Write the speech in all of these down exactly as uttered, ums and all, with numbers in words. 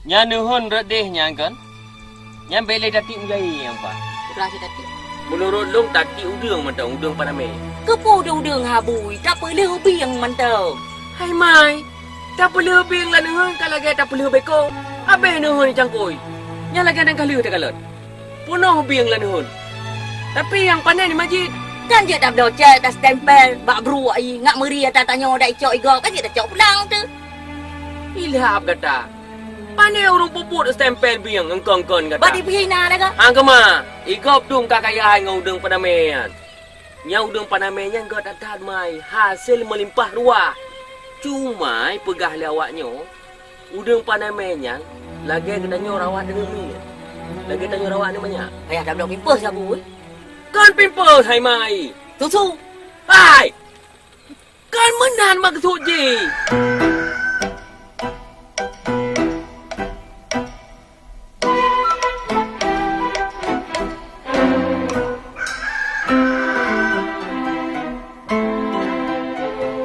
Nyan neuheun rot deh nyan kon? Nyan bèk lé tatiek mujai nyang pa. Peue hana tatiek? Meunurot lôn tatiek udeueng mantong, udeueng panamè. Keupeue udeueng-udeueng, Abui? Tapeulheueh bieng mantong. Hai mai, tapeulheueh bieng lam neuheun ka lagèe tapeulheueh bèko. Abéh neuheun cangkôi. Nyan lagèe nyan ka lheueh takalon. Peunoh bieng lam neuheun. Tapi nyang panen di masjid. Kan jeuet tabloe cèt, tastempel bak bruek ie, ngat meuri ata tanyoe dak icok i gob, kan jeuet tacok pulang teuh. Ilhab gata. Pane ureueng peubuet stempel bieng eungkon-eungkon gata? Bak dipeuhina lagèe. Hang keumah, i gob dum ka kaya hai ngon udeueng panamè nyan. Nyang udeueng panamè nyan gèt that-that mai, hasé meulimpah ruah. Cuma peugah lé awak nyoe, udeueng panamè nyan lagèe geutanyoe rawat aneuëk miet, lagèe tanyoe rawat aneuëk manyak. Payah tabloe pimpôh sabu, eh? Kon pimpôh hai mai. Susu. Hai! Kon meunan meukeusut jih.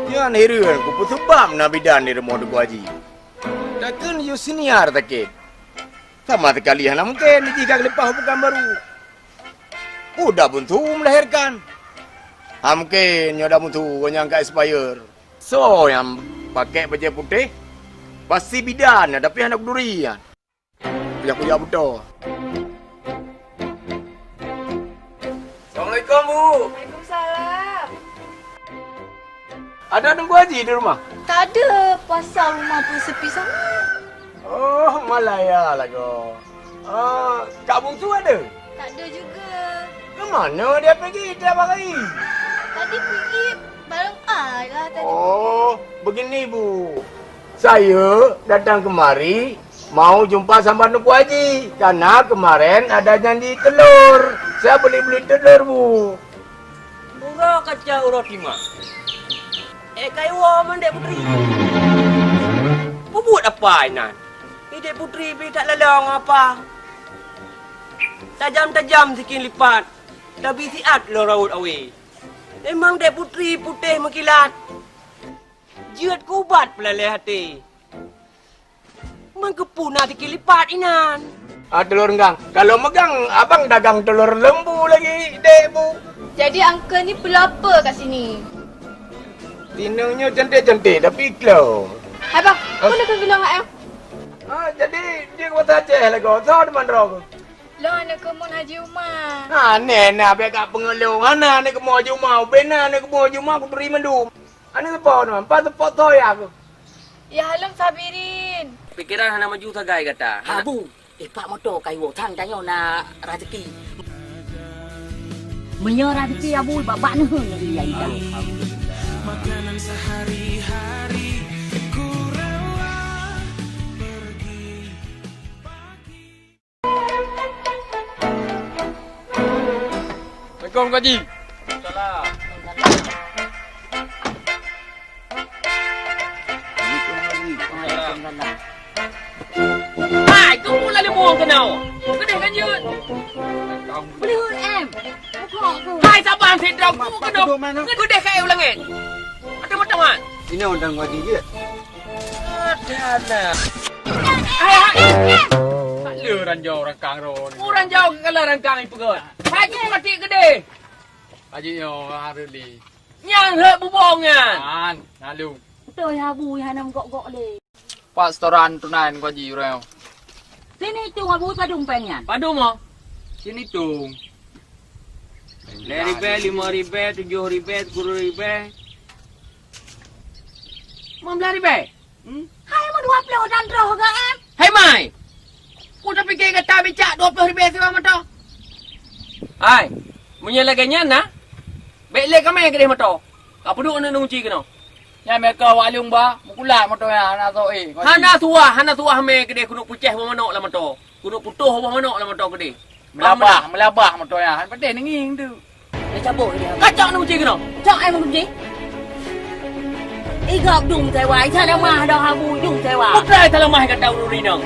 Nyan hireuen kupeuseubab na bidan di rumoh Teungku Aji. Takheun yue senior sakét. Sama sikali hana mungken jih ka geuleupah u Pekanbaru. Udah buntu melahirkan. Ha mungken nyoe dah buntu nyang ka expire. Soe nyang pakai bajèe putéh? Pasti bidan nyan, tapi hana kuduri nyan. Kujak-kujak beutoe. Assalamualaikum, Bu. Waalaikumsalam. Ada Teungku Aji di rumah? Tak ada, pasal rumah pun sepi sangat. Oh, malaya lagoe. Ah, Kak Bungsu ada? Tak ada juga. Ke mana dia pergi tiap hari? Tadi pergi balong ai lah tadi. Oh, begini, Bu. Saya datang kemari mau jumpa sama Teungku Aji karena kemarin ada janji telur. Saya beli-beli telur, Bu. Uroe kaca uroe timah. Eh, kayue mandek putri. Peubuet apa inan? Idek putri pi that lalong apa? Tajam-tajam sikin lipat, tabi siat lôn raut awe. Memang dek putri putéh meukilat. Jeuet keu ubat peulaleh até. Man keupeue na tiké lipat inan? Ah, telur renggang. Kalau megang, abang dagang telur lembu lagi, dek, Bu. Jadi, Uncle ni perlu apa kat sini? Tinong nyoe cantik-cantik, tapi klo. Hai, bang, ah, mana kau bilang, eh? Ah, jadi, dia ke bahasa Aceh lah kau. Soe teman droe kau? Lôn aneuk keumuen Haji Uma. Ah, neh, nah, bèk ka peungeulong. Hana aneuk keumuen Haji Uma. Ubé na aneuk keumuen Haji Uma, kuturi mandum. Aneuk seupôt nyoe, empat seupôt soe ya keuh? Ya, Halom Sabirin. Pikeran hana maju sagai gata. Hana. Abu, eh, pak moto kayu, sang tanyoe na rezeki. Meunyoe rezeki Abu, bak-bak neuheun lagèe nyan. Makanan sehari-hari ku rela pergi pagi. Assalamualaikum, Kak Ji. Waalaikumsalam. Hai, kamu lalu mau kenal? Kedeh kan, Jun? Beli huruf M. Buka aku. Hai, sabar, saya dah buka dong. Kedeh kayu langit. Ada matang, Wan? Ini undang Kak Ji, ya? Ada, ada. Hai, hai. Tak le ranjau rangkang ro ni. Urang jauh ke kala rangkang ipeugöt. Haji mati gede. Haji nyoe harus li. Nyang hek bubong nyan. An, lalu. Betul ya, Bu, ya, nam gok-gok le. Pak setoran tunai ko ji urang. Sini tu, Abu, padum peng nyan. Padum, oh. Sini tu. Lhèe ribèe, limong ribèe, tujoh ribèe, sepuluh ribèe. Lima belas ribèe. Hmm? Hai, mau dua puluh dan roh ke, em? Hai, Mai! Ku tapike gata bicak dua puluh ribèe siwa moto. Hai, meunyo lagèe nyan na, bèk lé kamè keudeh moto. Ka peuduek aneuk nunci keunoe. Nyan meuka wak lung ba, meukulat moto nyan, hana soe, eh, Haji. Hana suah, hana suah mè keudeh keuneuk pucèh boh manok lam moto. Keuneuk putôh boh manok lam moto keudeh. Meulabah, meulabah moto nyan. Han patéh neungieng tu. Dah cabut dia. Kacok ni kunci kena. Cok ai kunci. Igap dung tewai, salah mah dah habu dung tewai. Bukan salah mah kata urang inong.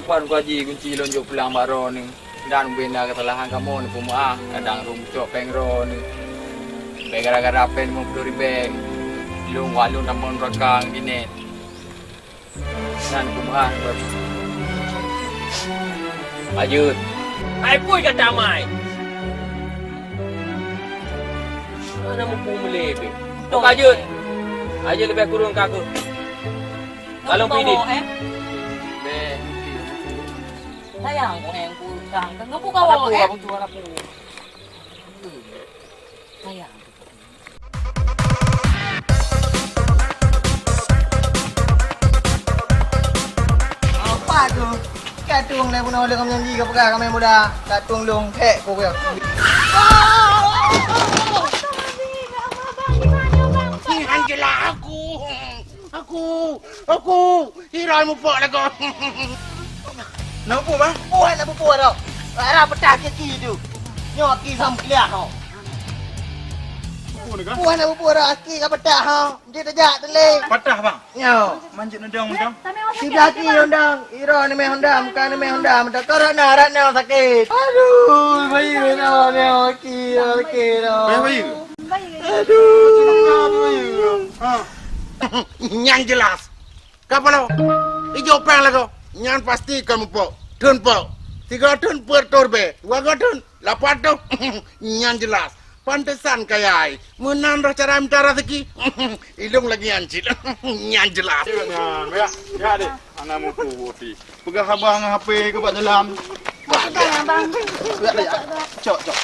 Umpan ku Haji kunci lonjok pulang bak droeneuh. Dan ubena kesalahan kamoe neupeumeu'ah, kadang rhom cok péng droeneuh. Bèk gara-gara pèng limong ploh ribèe, lôn wak lôn tamong neuraka ngon ginet. Nan peumeu'ah. Lanjut. Hai pui gata mai. Hana muphom lé bèk. Beutôi. Lanjut. Lanjut leubeh kureueng ka keuh. Lalu pidit. Eh? Bèk. Sayang, eh, kurang. Kenapa kau, eh? Sayang. Apa tu? Ka tueng lé bunoe lé ngon nyan jih ka peugah kami muda. Ka tueng lôn hek ku peugah. Nyan jeulaih aku. Aku, aku, Iron mupok lagoe. Na peue, Bang? Peue hana peue-peue dah. Rara peutah kaki tu. Nyoe aki sam kliah ho. Peue ni, Kak? Peue hana peue-peue dah, aki ka peutah ho. Jeuet tajak teulé. Patah, Bang? Nyoe. Manjit nendang, nendang. Siblah aki nendang. Iron ni meh Honda, bukan ni meh Honda. Meutakar rat na, rat na sakét. Aduh, bayi na, na, aki, aki na. Bayi, bayi. Aduh. Ha. Nyan jeulaih. Kapalo. Ijok péng lagoe. Nyan pasti ka mupok. Thon pok. Sigoe thon peuet reutôh ribèe. Dua goe thon lapan reutôh. Nyan jeulaih. Pantesan kaya ai. Meunan roh cara mita raseuki. Ilong lagèe nyan cit. Nyan jeulaih. Nyan, ya. Ya, deh. Ana mupu boti. Peugah haba ngon H P keu bak jalan. Peugah, Bang. Cok, cok.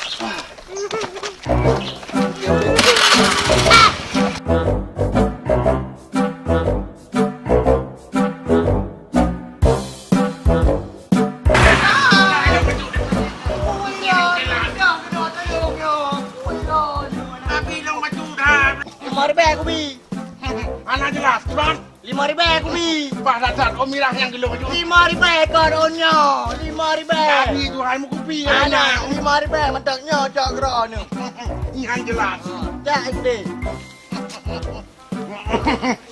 Lima ribèe kubi. Hana jeulaih, Tuan. Lima ribèe kubi. Bah dasar, oh, mirah nyang geulong tu. Lima ribèe kon, oh, nyoe. Lima ribèe. Jadi, Tuan, meukupi. Ana, lima ribèe mantong nyoe, cok keudroe nyoe. Nyan jeulaih. Cak SD.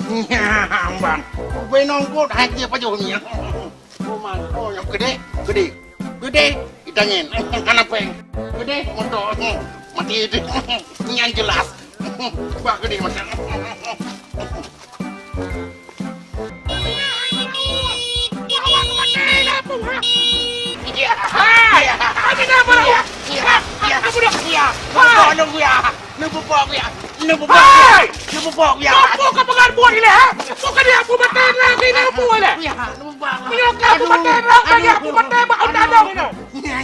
Nyan, Bang. Ubé nongkot, hai dia pajoh ni. Oh, man. Oh, nyang gede, gede. Gede, itangen. Hana péng. Gede, moto. Mati itu. Nyan jeulaih. Bah gede macam. Ya. Hai. Ada apa? Ya. Ya. Ya. Apa dah? Ya. Hai. Tolong, ya. Neupeubuet, ya. Neupeubuet, ya. Hai. Neupeubuet, ya. Apa kau pegang buat ni, ha? Bukan dia aku batai lagi, apa, lah? Ya. Meunyoe ka peumaté droe, ka lheueh peumaté bak undang-undang nyoe.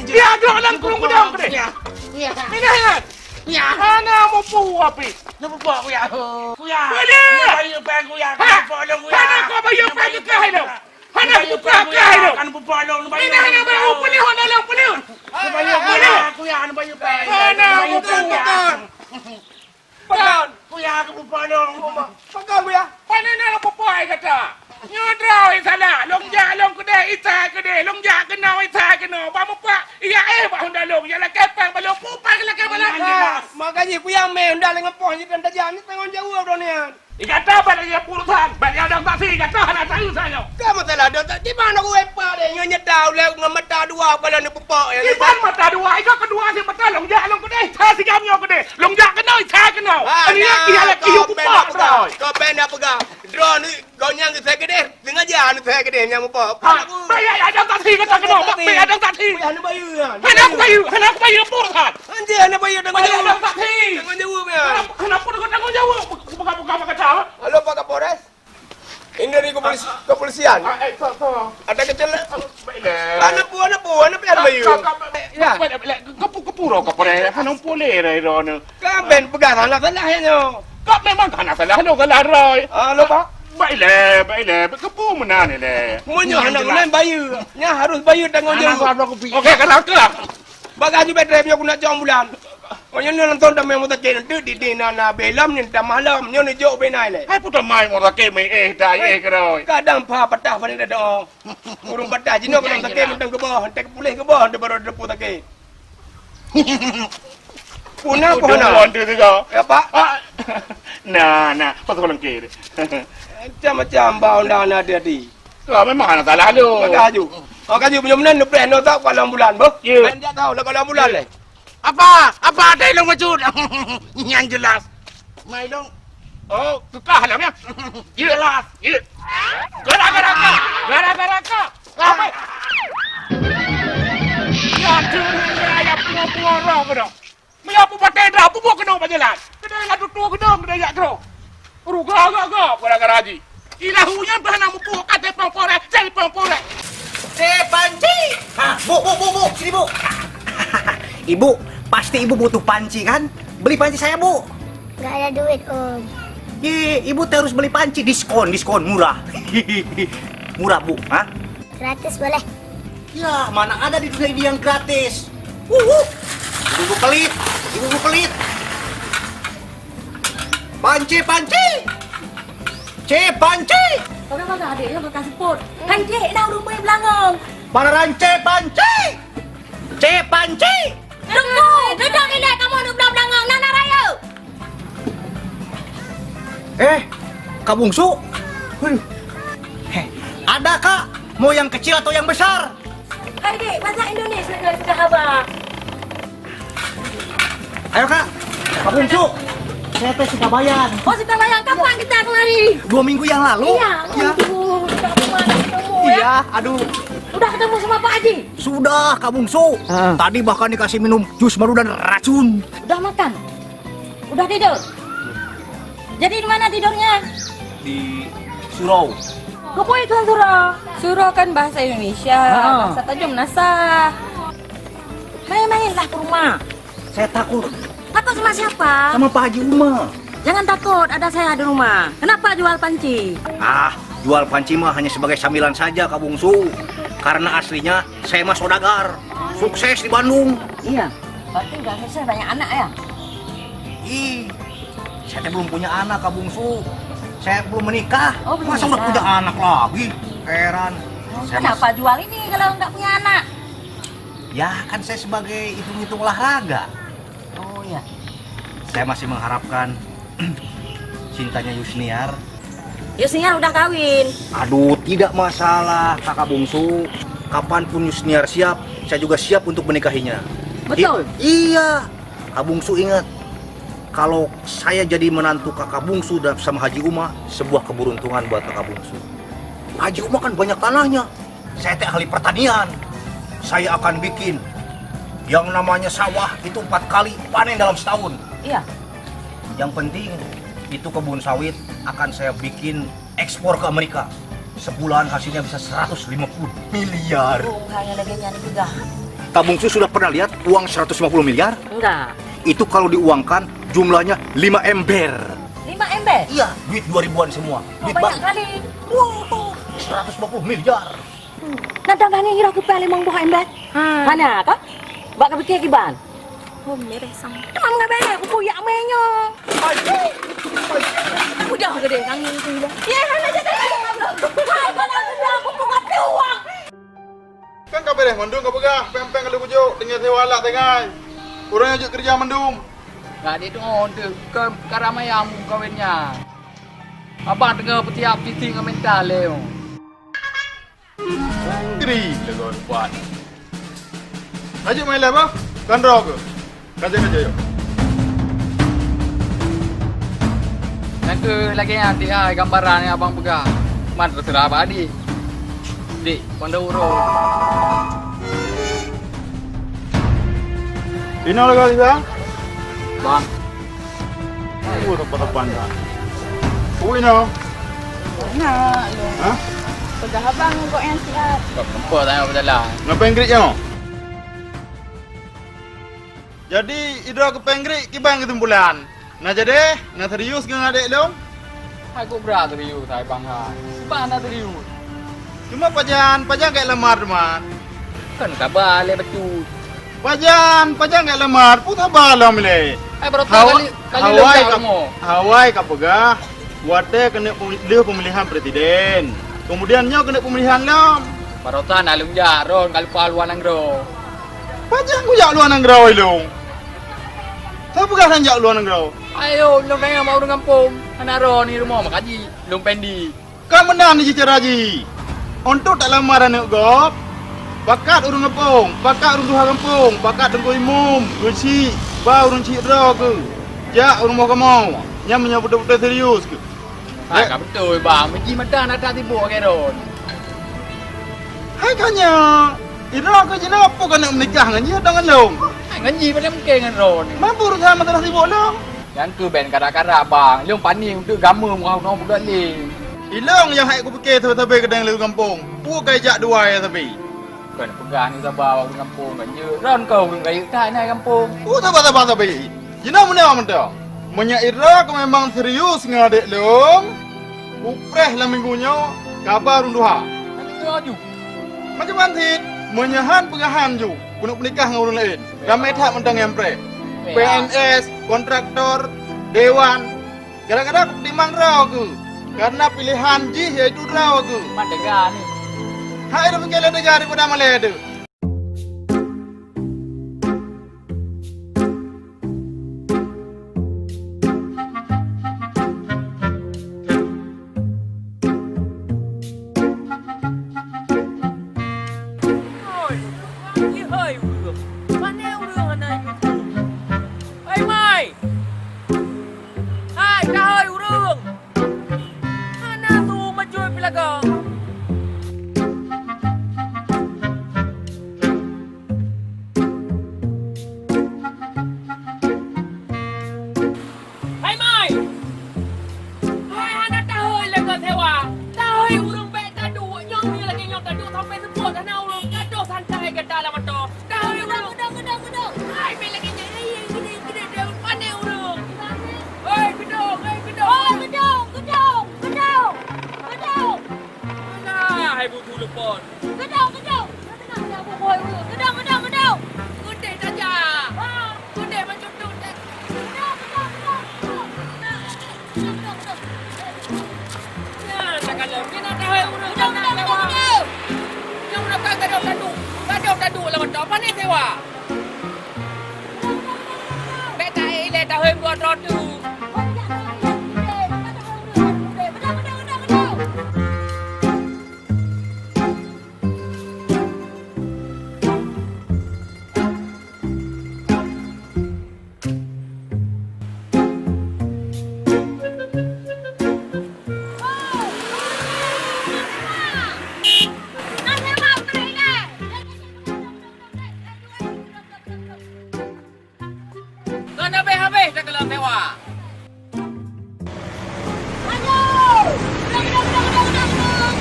Dia droe lam kurung gudang keudeh. Ingat, ingat. Hana mupu api. Boleh. Hana kau bayar payah kah nyoe? Hana buka kah nyoe? Ingat, ingat, bayar payah, hana payah. Hana mupu. Pakon? Kuya keupeue lôn. Pakon, Kuya? Pane na lôn peubuet gata? Nyoe droe salah. Lôn jak lôn keudeh, isa keudeh. Lôn jak keunoe, isa keunoe. Bak mupak, iya éh bak honda lôn. Ya lakée péng bak lôn, peue lakée bak lôn. Makajih Kuya mé honda lôn ngon poh jih dan tajak. Nyoe tanggông jaweueb droeneuh nyan. Gata bak lagée urusan, bak lagée dong saksi, gata hana saksi sayoe. Ka masalah dong saksi, di mana ku wepa deh? Nyoe nyata ulée ngon mata dua kepala neupeupak, ya. Iban mata dua, iko keudua si mata lôn jak lôn keudeh, sa sigam nyoe keudeh. Lôn jak keunoe, sa keunoe. Ah, ini nah, lagi, lagi kau yuk pena peugah, kau pena peugah. Droeneuh, kau nyang saya keudeh, sengaja anu saya keudeh nyang meupak. Ha, bayar ada saksi kata keunoe, bayar ada saksi. Hana bayeue, hana bayeue, hana bayeue pun kan. Anjir, hana bayeue dengan jaweueb. Bayar ada saksi. Dengan jaweueb ya. Hana, hana pun dengan tanggung jawab. Bukan, bukan, bukan kata. Halo, Pak Kapolres. Ini dari kepolisi-, kepolisian. Ah, eh, so, so. Ada kecil. Baiklah. Anak buah, anak buah, anak buah, anak bayu. Ya. Baiklah, baiklah. Kepu-, kepuro, kepuro. Hana boleh, rai, rai, rai. Kan ben pegang salah, salah, ya, nyo. Kak memang hana salah, lo salah, rai. Ah, lo, Pak. Baiklah, baiklah. Kepu mana ni, le? Munyo hana lain bayu. Nya harus bayu tanggung jawab. Okey, kalau ke? Bagaju betre biar aku nak cong bulan. Oh, nyan nonton dah memang sakit nanti di, di na, na belom ni dah malam. Nyoe ni jok benai le. Hai putar mai mau sakit mai eh dah eh keroi. Kadang pa patah pada dah doa. Urung patah jino kadang sakit mentang ke bawah, tak pulih ke bawah, dia baru depu sakit. Puna puna. Ada tu juga. Ya, Pak. Ah. Nah, nah, pasal lengkir. Macam-macam bau dah na dia di. Lah memang hana salah lu. Bagaju. Oh, kaju punya meunan leupeh no tak kalau bulan boh. Ya. Kan dia tahu lah kalau bulan le. Apa? Apa ada ilong maksud? Yang jelas. Mai long. Oh, kekah lah ya. Ya. Jelas. Ya. Gara-gara kau. Gara-gara kau. Apa? Ya, turun ya, ya, bunga-bunga roh kau dah. Meunan peubatée dah, bubuet keunoe bak jalan. Keudeh lam tutoe geudong, keudeh jak keudroe. Ruga-gaga gara-gara jih. Ilahu nyan peuhana muphom ka telepon forek, telepon forek. Eh, panci! Ha, bu, bu, bu, bu, sini, bu. Ibu, pasti ibu butuh panci, kan? Beli panci saya, Bu. Nggak ada duit, Om. Ye, ibu terus beli panci, diskon, diskon, murah. Murah, Bu, ha? Gratis boleh. Ya, mana ada di dunia ini yang gratis? Wuh, wuh. Ibu-ibu pelit, ibu-ibu pelit. Panci, panci. Cé, panci. Bagaimana adiknya bekas seput? Hai, Dek, nah, rumah belangong. Para ranci, panci. Cé, panci. Tunggu, duduk ilée kamoe dublang-blangong, na, na rayeuk. Eh, Kak Bungsu. Huh. Heh, ada, Kak. Mau yang kecil atau yang besar? Hai, Dek, bahasa Indonesia nyoe sudah haba. Ayo, Kak. Kak Bungsu. Saya teh Sikabayan. Oh, Sikabayan. Kapan kita kemari? Dua minggu yang lalu. Iya. Ya. Aduh, sudah lama tak ketemu, ya. Iya, aduh. Udah ketemu sama Pak Haji? Sudah, Kak Bungsu. Heeh. Tadi bahkan dikasih minum jus malu dan racun. Udah makan? Udah tidur? Jadi di mana tidurnya? Di surau. Keupeue kheun surau? Surau kan bahasa Indonesia, ha. Bahasa Tanjung Nasah. Main-mainlah ke rumah. Saya takut. Takut sama siapa? Sama Pak Haji Uma. Jangan takut, ada saya di rumah. Kenapa jual panci? Ah, jual panci mah hanya sebagai sambilan saja, Kak Bungsu. Karena aslinya saya mah saudagar. Sukses di Bandung. Iya. Berarti udah selesai banyak anak ya? Ih, saya teh belum punya anak, Kak Bungsu. Saya belum menikah. Oh, belum menikah. Masa udah punya anak lagi? Heran. Oh, saya mas- kenapa jual ini kalau nggak punya anak? Ya, kan saya sebagai hitung-hitung olahraga. Oh, iya. Saya masih mengharapkan cintanya Yusniar. Yusniar udah kawin. Aduh, tidak masalah, Kakak Bungsu. Kapanpun Yusniar siap, saya juga siap untuk menikahinya. Betul? I-, iya. Kak Bungsu ingat, kalau saya jadi menantu Kakak Bungsu dan sama Haji Uma, sebuah keberuntungan buat Kakak Bungsu. Haji Uma kan banyak tanahnya. Saya teh ahli pertanian. Saya akan bikin yang namanya sawah itu empat kali panen dalam setahun. Iya. Yang penting itu kebun sawit akan saya bikin ekspor ke Amerika. Sebulan hasilnya bisa seratus lima puluh miliar. Oh, hanya lagèe nyan peugah. Kak Bungsu sudah pernah lihat uang seratus lima puluh miliar? Enggak. Itu kalau diuangkan jumlahnya lima ember. Lima ember? Iya, duit dua ribuan semua. Oh, duit banyak bank. Kali. Wah, seratus lima puluh miliar. Nadang kah ngieng roh kupeue limong boh ember? Ha. Hana kah? Bak kapike kiban? Hom, beres sang. Teuma meugabe, kupu yak mè nyoe. Udah gede kang ngieng tu. Ya, hana jadi. Hai, bala gede, aku buka tuang. Kan ka beres mandum ka peugah, péng-péng ka lheueh kujok, tinggai sewa alat tinggai. Ureueng nyang jeuet keureuja mandum. Ka di tu, oh, tu, ke, ka ramai yang kawen nyan. Abang teungoh peutiap titing ngon mental lé, oh. Ngeri lagoe buat. Lanjut main live, ah? Kan draw ke? Lanjut, lanjut, yuk. Nyang keu lagèe nyan, Dik, ai, gambaran nyang abang peugah. Man, teuseurah bak adik. Dik, pandai uroe. Inoe lagoe, Lisa? Bang. Oh, tepat-tepat dah. Oh, inoe? Nah, hah? Peugah abang kok nyang siat. Kok tempat tanya berjalan. Ngapa Inggris nyoe? Jadi, idroe keu péng Greek kiban keusimpulan? Na jadeh? Na serius ngon adék lôn? Hai, kok brat serius, hai Bang, hai. Sibak na serius. Cuma pajan, pajan gét lamar teuma? Kon kaba lé bacut. Pajan, pajan gét lamar, peue saba lom lé. Hai, baroe kali, kali lôn hawai ka, hawai ka peugah, watèe keuneuk pemil-, lheueh pemilihan presiden. Kemudian nyoe keuneuk pemilihan lom. Baroe na lôn jak, ron ka lupa luwa nanggroe. Pajan kujak luwa nanggroe ilôn? Soe peugah lôn jak luwa nanggroe? Ayo, lôn tanyong bak ureueng gampông, hana ron di rumoh meukaji, lôn pendi. Ka meunan jih cara jih. Untuk tak lamar aneuk gob, Pakat ureuëng gampông, pakat ureuëng tuha gampông, pakat teungku imum, geuchik, ba ureuëng chik droe keuh. Jak u rumoh kamoe, nyan meunyoe beutôi-beutôi serius keuh. Hai, ka beutôi, Bang. Meuji mata na that sibuk lagée droe. Hai ka nyan, droe keuh jinoe peue keuneuk meunikah ngon jih atau ngon lôn? Hai, ngon jih pada mungken ngon droe ni. Mampu urusan masalah sibuk lôn? Nyan keuh ben kada-kada, Bang. Lôn pani untuk gameum ngon budak lé. Ilôn nyang hai kupike sabe-sabe keudang lé gampông. Peue ka ijak dua ya sabe? Kon peugah ni saba ureuëng gampông kan jeuet. Ron kau ureuëng rayeuk that na gampông. Peue saba-saba sabe? Jinoe meunyoe mantong. Meunyoe Ira keu memang serius ngon adék lôn, upreh lam minggu nyoe kaba ureuëng tuha. Tapi keu aju. Macam mana cit? Meunyoe han peugah han ju, keuneuk peunikah ngon ureuëng laén. Ramé that mantong nyang preh. P N S, kontraktor, dewan. Gara-gara kutimang droe keuh. Karena pilihan jih yaitu droe keuh. Mat dega ni. Hai, dah pike lé dega daripada malée tu. Hoi, hoi, ureuëng. Pane ureuëng hana imeuteueng? Hai, mai! Hai, kahôi ureuëng! Hana su meucue peulagoe. Hai mai! Hai hana tahôi lé keu sewa. Tahôi ureuëng bék taduek nyoe lagée nyoe taduek sampai seupôt hana ureuëng gadoh santai gata lam moto. Tahôi ureuëng. Gedong, gedong, gedong, gedong. Hai bék lagée nyan. Hai, hai, gede, gede, gede. Pane ureuëng. Hei gedong, hei gedong. Oh, gedong, gedong, gedong. Gedong. Mana hai butu lepon? Gedong, gedong. Gedong, gedong, gedong. Gedong, gedong, gedong. Gede saja. Gede macam tu. Gedong, gedong, gedong. Gedong, gedong, gedong. Ya, tak kalau. Kena tahu urus. Gedong, gedong, gedong, gedong. Yang nak gadoh tadu. Gadoh tadu lawan tu. Apa ni sewa? Bék taék ilée tahôi dua droe tu. Ngon habéh-habéh takalon sewa. Maju! Gedong, gedong, gedong, gedong, gedong, gedong!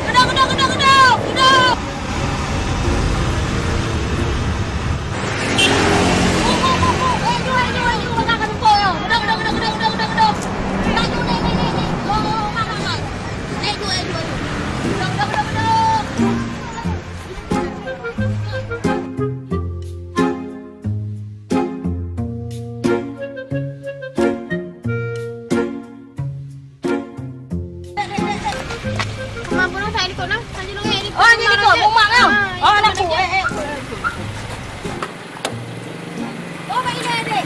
Gedong, gedong, gedong, gedong, gedong! Buk, buk, buk, buk! Laju, laju, laju! Gedong, gedong, gedong, gedong, gedong, gedong! Laju, naik, naik, naik, naik! Oh, oh, mak, mak, mak! Laju, laju, laju! Gedong, gedong, gedong, gedong! Oh, ni ikut. Mumak kau. Ah, anakku. Eh, eh. Oh, Mak Ida, dek.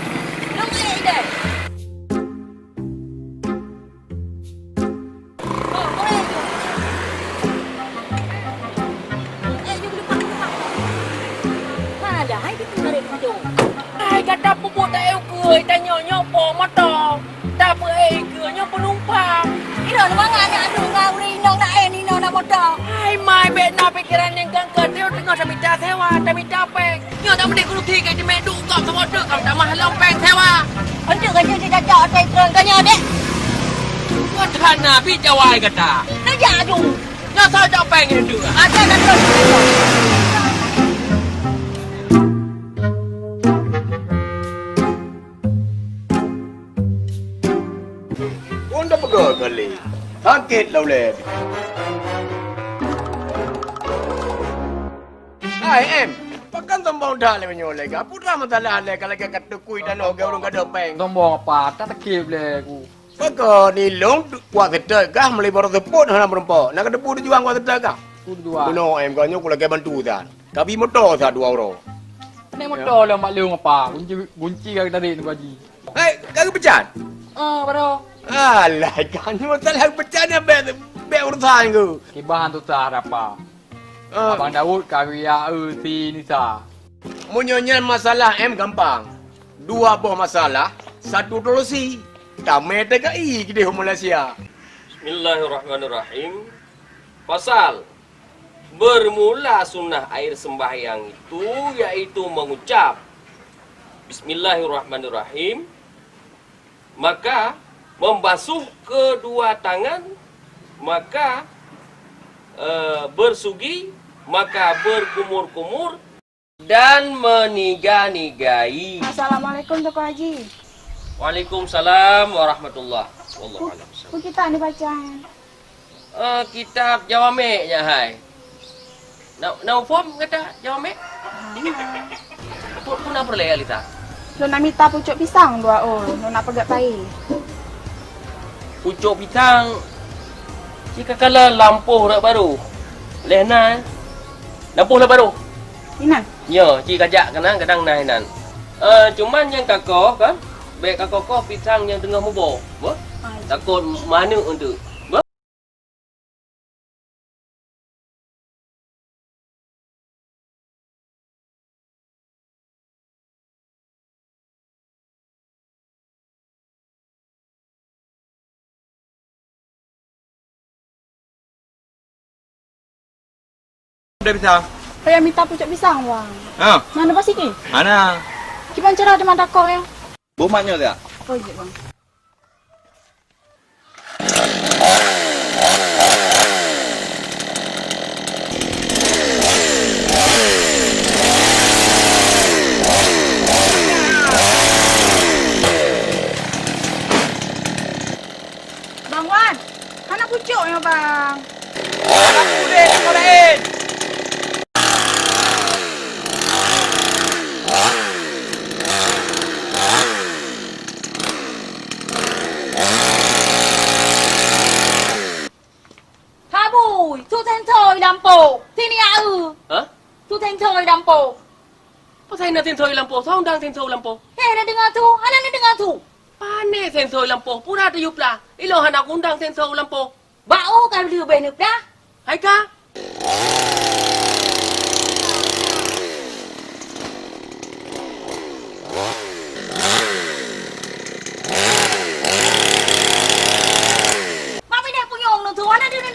Long, eh, Ida. Hai, gata peubuet taeu keue, tanyoe nyoe po moto. Tapeuék keue nyoe penumpang. Inoe mangat nyan aduh ngon ureueng inong laén inoe na moto. Hai mai, bèk na pikeran nyang gangka, teungoh tamita sewa, tamita péng. Nyoe tak meudeh keuruti ka jimé duek gob saboh teuk ka tamah lom péng sewa. Untuk ka jeuet jicocok ata ikon ka nyoe dek. Buet hana bit jawai gata. Neujak aju. Nyoe soe cok péng nyoe dua. Ada dan terus. Pun dah peugah kali. Sakét lah ulèe. Hai, em, pakon sombong that lé meunyoe lé gah? Peue masalah lé ka lagèe ka teukui tanoh geuh ureueng ka dapéng? Sombong apa? Tak sakét lé ku. Pakon ni lôn kuat seutôt gah meuli barô seupôt hana meurumpok. Na kateupeue tujuan kuat seutôt gah? Peue tujuan? Bunoe em gah nyoe ku lagèe bantu that. Kabi moto that dua uroe. Naik moto lé mak lôn apa? Gunci, gunci ka tarék nibak jih. Hai, ka geupeucat? Ah, baroe. Alah, kan masalah geupeucat nyan bèk, bèk urusan ku. Kiban tu tah apa? Abang Daud karya eu si Nisa. Meunyoe nyan masalah M gampang. Dua boh masalah, satu solusi. Tamé T K I keudeh u Malaysia. Bismillahirrahmanirrahim. Pasal bermula sunnah air sembahyang itu yaitu mengucap, "Bismillahirrahmanirrahim." Maka membasuh kedua tangan, maka, eh, bersugi, maka berkumur-kumur dan meniga-nigai. Assalamualaikum, Teungku Haji. Waalaikumsalam warahmatullah. Wallahu a'lam. Peue kitab ni baca? Eh, kitab Jawamek nyan hai. Na, na muphom gata Jawamek? Hana. Peue, peue na peureulée, Alisa? Lôn na mita pucok pisang dua ôh, lôn na peugét payé. Pucok pisang, ci ka kalon lampôh rot barô. Lheuh na, lampôh rot barô. Inan. Nyoe, ci kajak keunan, kadang na inan. Eh, cuman nyang kakoh kan, bék kakoh-koh pisang nyang teungoh muboh, beuh? Ah, iya. Takot maneuk eunteuk, beuh? Udah bisa? Payah mita pucok pisang, Bang. Ha? Mana basi ki? Mana? Kiban cara teuma takok ya? Boh mak nyoe tak? Oh, iya, Bang. Bang Wan, hana pucok nyoe, Bang. Hana puleh nyoe laén. Habui, su sensor i lampôh. Sini, Aeu. Hah? Su sensor i lampôh. Pasai na sensor i lampôh? Soe undang sensor i lampôh? Heh, na deungoe su? Hana na deungoe su? Pane sensor i lampôh? Pura teuyue plah. Ilong hana kuundang sensor i lampôh. Bak u ka leubeh neuplah. Hai ka? Mak pinah punyueng lôn tuan, na deungoe?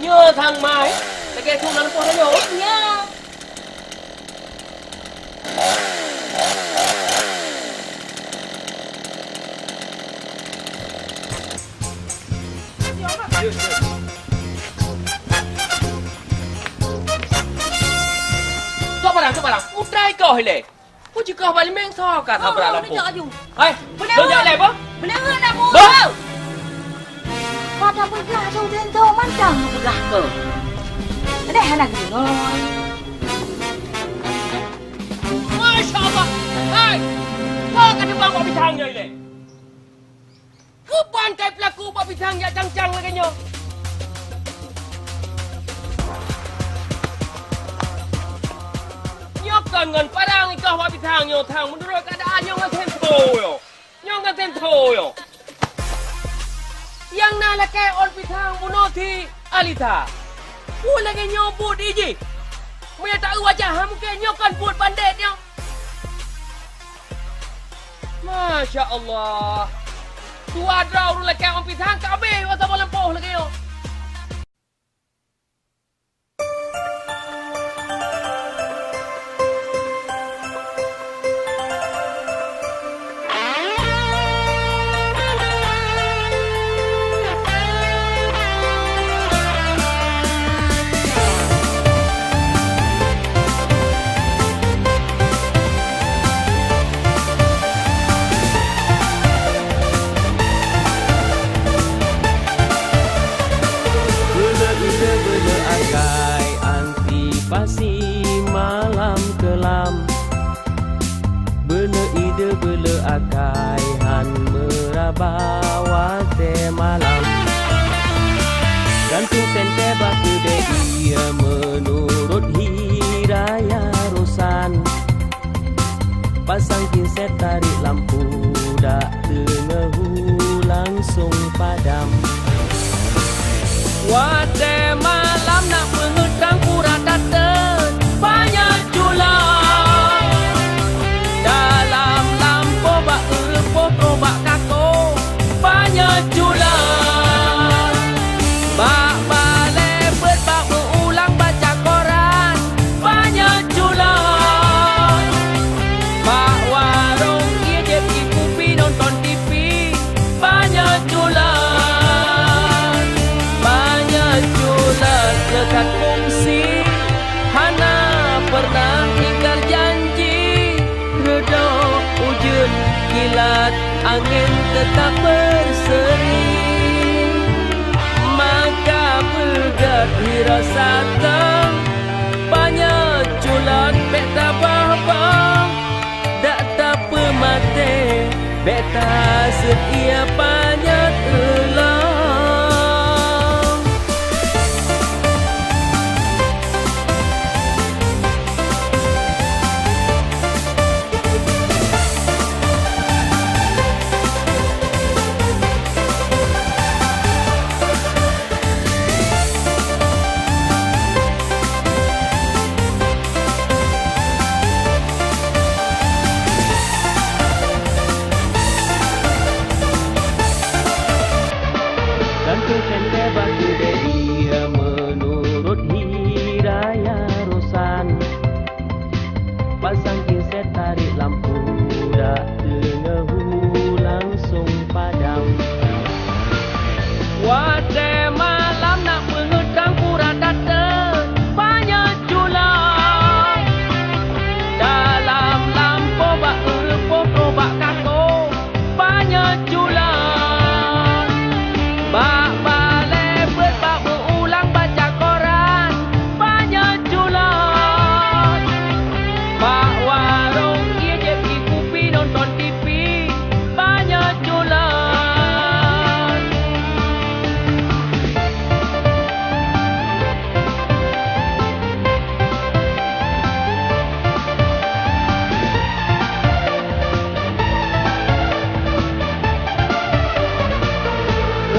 Nyoe sang mai, lagèe su lam poh nyoe. Nyoe. Sok barang, sok barang. Utai kah ilèe. Peue jikoh bak limeng soe ka sabra lampu? Hai, beuneuh jak lé, boh? Beuneuh na, boh. Boh? Pada peugah, asai teuntèe mantong peugah keu. Deh hana geudeungoe. Masya Allah. Hai, kau ka teubang bak pisang nyoe ilèe. Keuban kai peulaku bak pisang jak cang-cang lagèe nyoe? Nyoe kon ngon parang ikoh bak pisang nyoe, thang, meunurot keuadaan nyoe ngon sento nyoe. Nyoe ngon sento nyoe. Nyang na lakèe ôn pisang bunoe si Alita. Peue lagèe nyoe buet di jih? Meunyo taeu wajah, ha, mungken nyoe kon buet bandét nyoe. Masya Allah. Dua droe ureueng lakèe ôn pisang ka abéh, masa boh lampôh lagèe nyoe. Beuleu ide beuleu akai, antisipasi malam keulam. Beuleu ide beuleu akai, han meuraba watèe malam. Gantung sentée bak keudè ie meunurot hiraya rosan. Pasang genset, tarék lampu, dak teungoh hu langsong padam. Watèe malam na peungeut tangku Tapeuseri, maka beugét hira satang. Panyöt culot bék tabah-bah, dak tapeumaté bék taseuet ié panyöt ulôn. Dan keu teuntée bak keudée ié meunurot hira nyang rosan. Pasang genset, tarek lampu, dak teungoh hu langsong padam. Watée malam na peungeutrang pura tateun, panyöt culot. Dalam lampôh bak ureuëng poh trok bak kakoe, panyöt culot. Bak balée beuet bak beuulang baca koran, panyöt culot. Bak warong ié jieb kupi nonton T V, panyöt culot.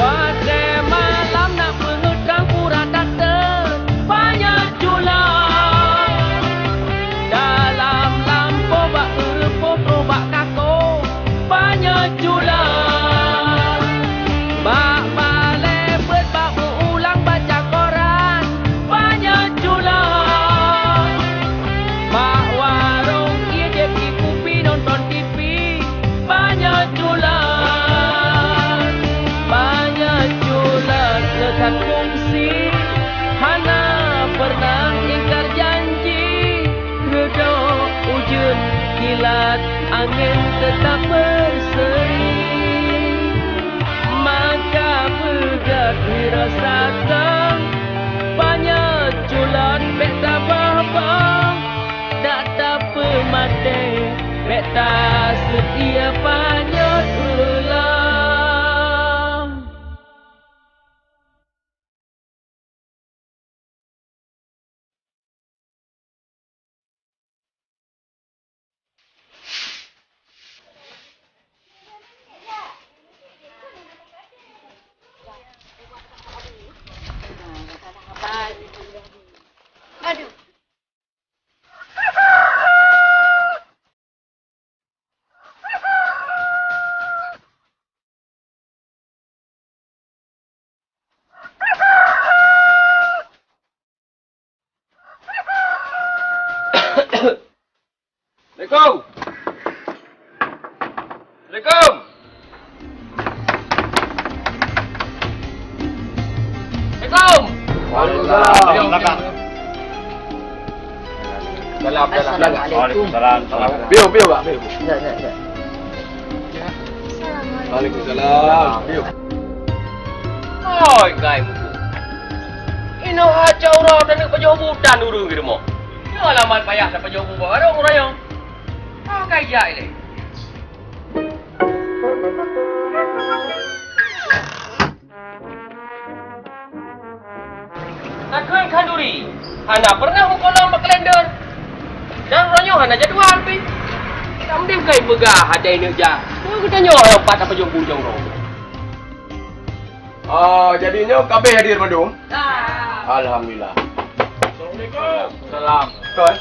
Watée malam na peungeutrang pura tateun, panyöt culot. Dalam lampôh bak ureuëng poh trok bak kakoe, panyöt culot. Bak balée beuet bak beuulang baca koran, panyöt culot. Bak warong ié jieb kupi nonton T V, panyöt culot. Panyöt culot ngon that kongsi, hana peureunah ingkar janji. Reudôk ujeuen kilat, angén teutap beuseri. Maka beugét hira satang, panyöt culot bék tabah-bah, dak tapeumaté bék taseuet ié panyöt ulôn. Assalamualaikum. Assalamualaikum. Assalamualaikum. Waalaikumsalam. Ayo, belakang. Salam, salam. Assalamualaikum. Waalaikumsalam. Salam. Biu, biu, Pak, biu. Ya, ya, ya. Waalaikumsalam. Biu. Oi, gai mutu. Inoe aja uroe taneuk pajoh bu tan ureueng di rumoh. Nyoe alamat payah tapajoh bu bak warong raya. Ah, kai jak ilée. Takheun khanduri, hana peureunah meukalon bak kalender. Dan uroe nyoe hana jadwal pih. Tamdeh kai peugah hana inong jak. Nyoe geutanyoe nyang pat tapajoh bujong roh. Ah, jadi nyoe ka abéh hadir mandum? Alhamdulillah. Assalamualaikum. Salam. Tuan.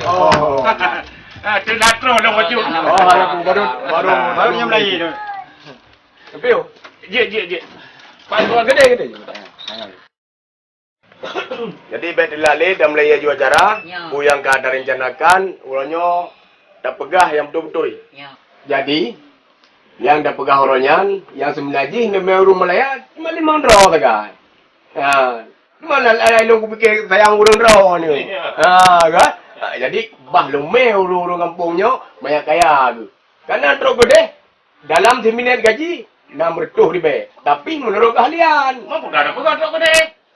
Oh. Ah, tu dah terus dah maju. Oh, ada pun baru, baru, baru nyam lagi tu. Tapi, oh. Jek, jek, jek. Pak, tuan gede, gede. Jadi, baik dilalé dan mulai aju acara, ya, peue nyang ka tarencanakan, uroe nyoe tapeugah nyang beutôi-beutôi. Ya. Jadi, nyang tapeugah uroe nyan, nyang seubeuna jih neumé ureueng meulayeue, cuma limong droe sagai. Ha, cuma na-, na-, lôn kupike sayang ureueng droe nyoe. Ya. Ha, kan? Ha, jadi, bah lôn mé ureueng-ureueng gampông nyoe, manyak kaya geuh. Kana trok keudeh, Dalam siminét gaji enam reutôh ribèe, tapi meunurot keahlian. Meunurot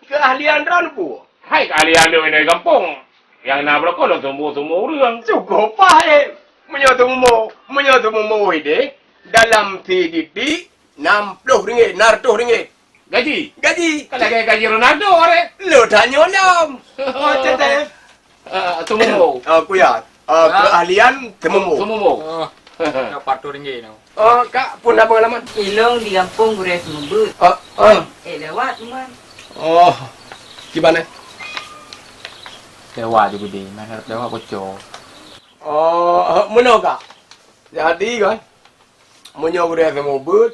keahlian droeneuh peue? Hai keahlian droeneuh dari gampông. Nyang na beurokok lôn seumeubeuet-seumeubeuet ureueng. Cukôp paih. Meunyoe seumeubeuet, meunyoe seumeubeuet idéh, dalam siditiek nam ploh ringgit, nam reutôh ringgit. Gaji? Gaji. Ka lagèe gaji Ronaldo, aré. Lôn tanyoe lom. Oh, cetek. Ah, seumeubeuet. Ah, kuya. Ah, keahlian seumeubeuet. Seumeubeuet. Oh. Dapat tu ringgit tu. Oh, Kak, peue na peungalaman? Ilôn di gampông gurèe seumeubeuet. Ah, ah. Eh, lewat, teuma. Oh, kiban, eh? Lewat ju geude, mana lewat bocor. Oh, meunoe, Kak. Jadi, kan, meunyoe gurèe seumeubeuet,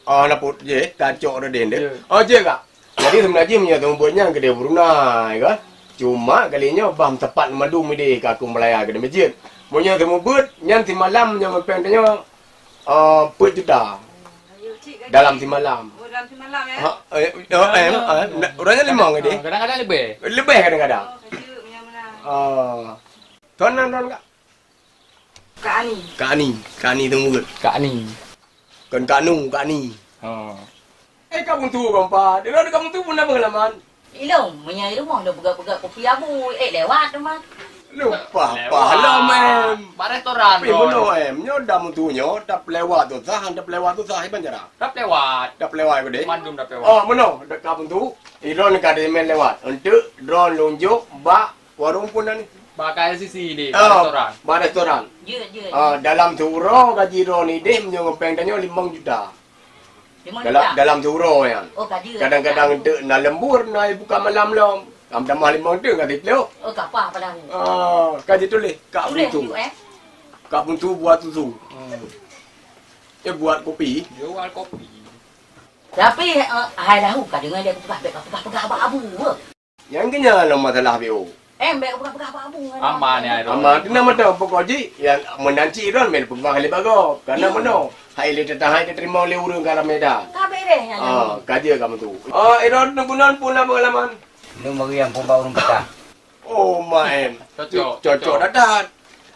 ah, na peuet jih, tacok rot deh. Ya. Oh, jih, Kak. Jadi, seubeuna jih meunyoe seumeubeuet nyan keudéh beurunai, kan? Cuma kali nyoe bah meusapat mandum idéh ka keu meulaya keudéh meuseujid. Meunyoe seumeubeuet, nyan simalam nyoe meupeng tanyoe, ah, peuet juta. Dalam simalam. Oh, dalam simalam, ya? Ha, eh, eh, eh, eh, urangnya limong idéh. Kadang-kadang leubeh. Leubeh kadang-kadang. Oh, kacau, meunyoe meunan. Ah. Thon nan, thon, Kak. Kak Ani. Kak Ani. Kak Ani teungeut. Kak Ani. Kon Kak Nu, Kak Ani. Oh. Eh, Kak Buntu, Kak Empat. Di luwa Kak Buntu pun ada pengalaman. Ilong, meunyoe di rumoh lôn peugah-peugah kupi abu, eh, lewat tu mah. Lupa, lewat. Pahala, mem. Bak restoran, tapi Don. Bunoe, em, nyoe dah Buntu nyoe, dah pelewat tu sah, dah pelewat tu sah, iban cara. Dah pelewat. Dah pelewat, Kak Dek. Mandum dah pelewat. Oh, meunoe, dah Kak Buntu. Ilong ka di men lewat. Untuk drone lunjuk bak Warong pun na ni. Bak K L C C di, ah, restoran. Bak restoran. Jeuet, jeuet. Ah, dalam siuroe gaji droeneuh idéh meunyoe ngon péng tanyoe limong juta. Limong juta? Dalam, dalam siuroe nyan. Oh, ka jeuet. Kadang-kadang enteuk na lembur, na buka malam lom. Kam tamah limong tu ka siplôh. Oh, ka paih padahai. Ah, ka jituléh. Tuléh, Kak Buntu. Tuléh, eh. Kak Buntu buat susu. Hmm. Eh, buat kopi. Jual kopi. Tapi, eh, hai lahu ka deungoe lé peugah, bèk peugah-peugah bak abu. Nyang keunyan lom masalah B O. Eh, bèk peugah-peugah bak abu. Aman, ya, Don. Aman, keunan mantong pokok jih, nyang meunan cit Don, meupeugah lé bagoe. Karena meunoe, hai lé teutahai teurimong lé ureueng ka ramé that. Ka beres nyan. Ah, ka jeuet kamoe tu. Ah, Don, neugunon pun na pengalaman. Lôn bagi nyang peuba ureueng patah. Oh, main. Cocok, cocok, cocok. Datat.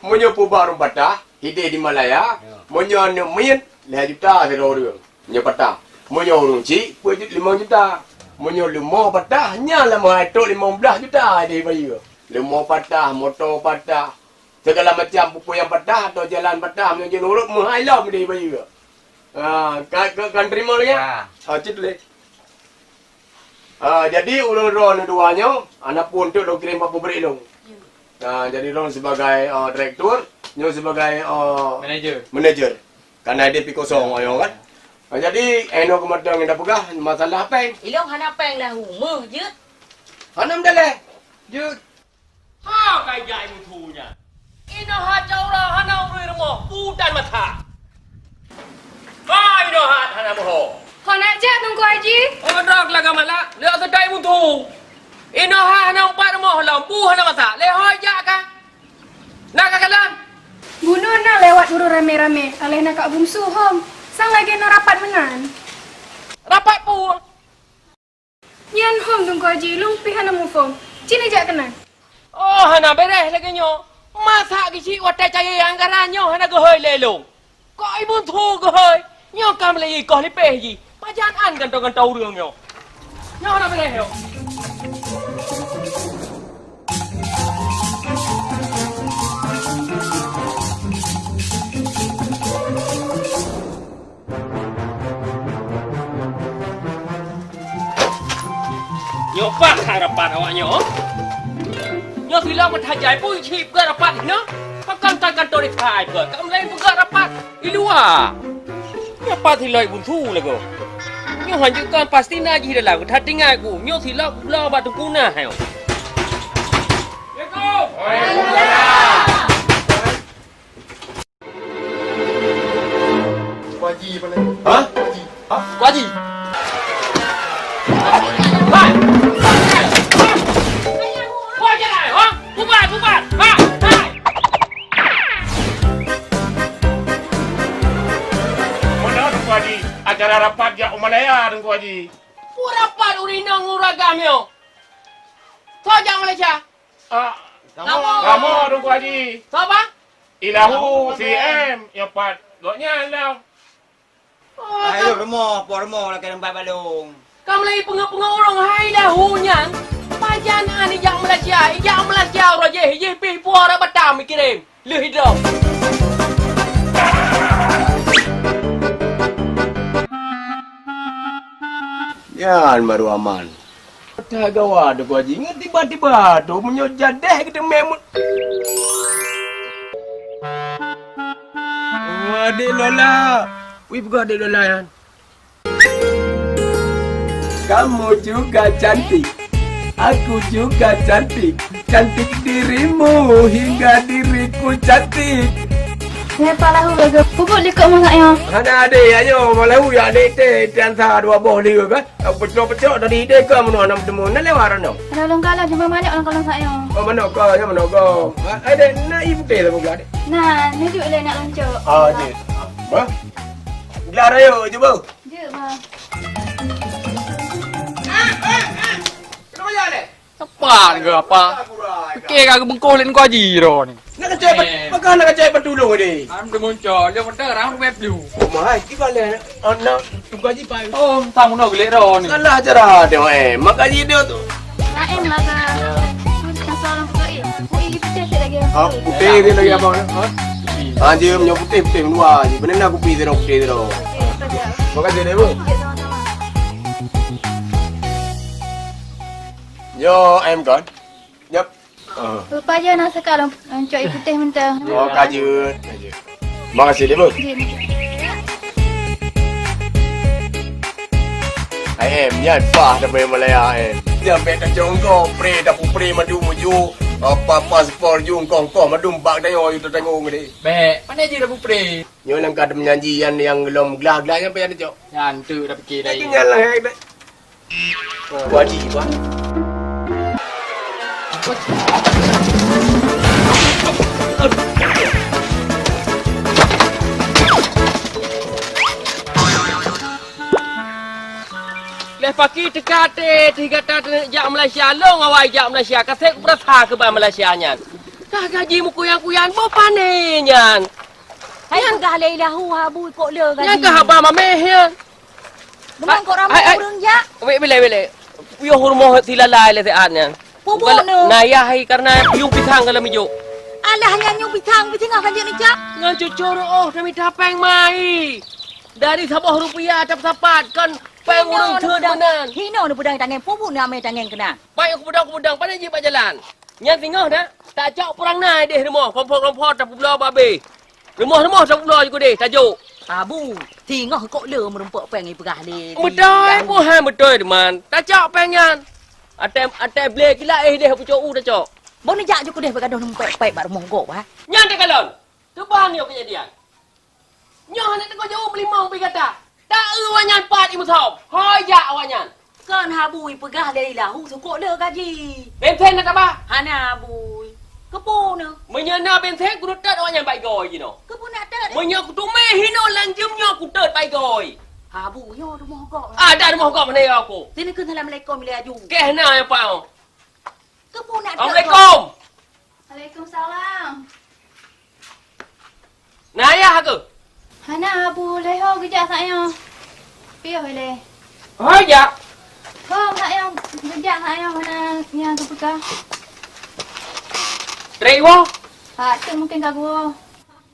Meunyoe peuba ureueng patah, hidéh di Malaya, ya. Meunyoe aneuk miet, lhèe juta sidroe ureueng. Nyoe patah. Meunyoe ureueng chik, peuet ju-, limong juta. Meunyoe leumo patah, nyan lam hai trok limong blaih juta idéh bayeue. Leumo patah, moto patah, segala macam peue-peue nyang patah atau jalan patah, meunyoe jeuet nurot meuhai lom idéh bayeue. Ha, ka, ka, ka teurimong lagèe? Ya. Ha, cit lé. Ha, jadi ureueng droeneuh dua nyoe, hana peue untuk lôn kirém bak pabrik lôn. Ya. Ha, jadi lôn sibagai, ha, direktur, nyoe sibagai, ha, manager. Manager. Karena idéh pih kosong, ayo kan. Ha, jadi, eh, nyoe keumatang nyang tapeugah masalah péng. Ilong hana péng dah, rumoh jeuet. Hana meudalah. Jeuet. Ha, ka ijak i Buntu nyan. Inoe ha caura hana urui rumoh, butan mata. Ha, inoe ha hana meuho. Hana jak Teungku Haji. Oh, dok laga malak, lé seudai Buntu. Inoe ha hana umpat rumoh lom, bu hana masak, lé ho jak ka. Na ka kalon? Bunoe na lewat ureueng ramé-ramé, aléh na Kak Bungsu hom. Sang lagèe na rapat meunan. Rapat peue? Nyan hom Teungku Haji, lôn pih hana muphom. Cit neujak keunan. Oh, hana beres lagèe nyoe. Masak geuchik watèe cayée anggaran nyoe hana geuhôi lé lôn. Kok i Buntu geuhôi? Nyoe ka meulayeue koh lipéh jih. Pajan án gantoe-gantoe ureueng nyoe. Nyoe hana beres nyoe. Nyoe pat hai rapat awak nyoe. Nyoe silop meutajai pun cit peugah rapat hinoe. Pakon tan kantor desa ai peugah. Kam laén peugah rapat di luwa. Nyoe pat silop Bunsu lagoe. Nyoe hanjeuet kon pasti na jih dalam. That tinggai ku. Nyoe silop bloe bak teungku na nyoe. Assalamualaikum. Waalaikumsalam. Kuaji mana? Hah? Kuaji. Hah? Kuaji. Hai! Hai! Hai! Hai! Bubar, bubar! Hai! Hai! Mana Teungku Haji? Acara rapat jak u Malaya, Teungku Haji. Pue rapat ureueng inong ureueng agam nyoe? Soe jak Malaysia? Ah, kamoe. Kamoe, Teungku Haji. Soe, Bang? Ilahu C M, nyoe pat gobnyan lah. Hai, rumoh, po rumoh lakèe nyan bak balong. Ka mulai peungeuh-peungeuh ureueng hai lahu nyan. Pajan an ijak Malaysia, ijak Malaysia uroe jih, jih pih puara Batam ikirém. Lheueh idong. Nyan baru aman. That gawat Teungku Haji, ngon tiba-tiba tu meunyoe jadeh geuteumé mu-, Adek Lola. Wih, peugah Adek Lola nyan. Kamu juga cantik. Aku juga cantik. Cantik dirimu hingga diriku cantik. Nyan Pak Lahu lagèe peubuet likot masa nyoe. Hana adé, ayo, Pak Lahu ya adé teh, teh ansa dua boh lé kan. Peucok-peucok tadi idéh ka meunoe hana meuteumé, na lewat ranong. Ada ulôn kalon cuma manok lam kalon sak nyoe. Oh, manok ka, ya manok ka. Adé, na ié putéh lam glah adé. Nah, nunjuk lé nak luncok. Ah, jeuet. Bah. Glah rayo cuba. Jeuet, bah. Kenapa ya, Lek? Apa ni ke apa? Oke, kagak bengkok lain kau haji ro ni. Nak kacai, eh, makan nak kacai bantu ulun ni. Am demun cok, dia pun terang web lu. Oh, mai, kita le anak tunggu haji pai. Oh, tamu nak gelik ro ni. Salah cara dia, eh. Maka haji dia tu. Lain lah ke. Yang seorang putih. Putih putih sikit lagi. Ah, putih sikit lagi apa? Ha? Ah, dia punya putih, putih dua. Benar nak kopi zero, putih zero. Okey, betul. Makasih, Dek, Bu. Okey, sama-sama. Nyoe em kon. Nyap. Ah. Rupa je na sekarang, eh, cok putih mentah. Oh, ka jeuet, ka jeuet. Makasih, Dek, Bu. Jeuet. Ai em, nyan pah dah main Malaya em. Nyan bèk tacok engkau, pre, dapur pre mandum uju. Apa-apa spor ju engkau, engkau mandum bak dayo yu tatanggung deh. Bèk, pandai je dapur pre. Nyoe nyang ka meujanji nyan nyang lom glah-glah nyan payah tacok. Nyan tu dah fikir dah. Tinggal lah, hai, bèk. Wadi, wah. Leh paki teuka até, teuh gata teuneuk jak Malaysia, lôn awai jak Malaysia, ka sép kupeurasa keu ban Malaysia nyan. Ka gaji meukuyang-kuyang, boh pané nyan. Hai peugah lé ilahu, Abu, kok le gaji. Nyan ka haba maméh nyan. Memang kok ramé ureueng jak? Wék bilai, bilai. Piôh rumoh silalai lé siat nyan. Peue bunoe? Nayah hai karena nyung pisang ka lam ijôk. Alah nyan nyung pisang, pisang ka jeuet neucak. Ngon cucur oh, kami tapeng mai. Dari saboh rupiah tapeusapat, kon péng ureueng teut meunan. Hino neupeudong tangeng, peue bunoe amé tangeng keunan? Pai kupeudong-kupeudong, pane jih bak jalan. Nyan singoh dak, tacok peurang na idéh rumoh, kompor-kompor tapeubloe babéh. Rumoh-rumoh tapeubloe ju keudéh, tajok. Abu, singoh kok le meurumpok péng ipeugah lé. Beutôi, buhan beutôi, teuma. Tacok péng nyan. Até, até blé kila eh idéh pucok u tacok. Boh neujak ju keudéh bak gadoh numpék-pék bak rumoh gob, ha? Nyan takalon. Teuba nyoe keujadian. Nyoe hana teungoh jaweueb limong pi gata. Ta-eu awaknyan pat imeusöm. Hôi jak awaknyan. Kon Abu ipeugah lé ilahu sukok le gaji. Bensen na taba? Hana Abu. Keupeue nyoe? Meunyoe na bensen, kutot awaknyan bak igoe jinoe. Keupeue nak tot? Meunyoe kuteumé hino lam jeuem nyoe kutot bak igoe. Abu, nyoe rumoh gob. Ah, dak rumoh gob hana ya aku. Sini keu assalamualaikum lé aju. Keh na ya pau. Keupeue nak tot? Assalamualaikum. Waalaikumsalam. Na ayah ke? Hana, Abu, lé ho geujak sak nyoe. Piôh ilée. Ho jak? Ho sak nyoe, geujak sak nyoe hana nyang geupeugah. Trek woe? Ha, tu mungkin ka geuwoe.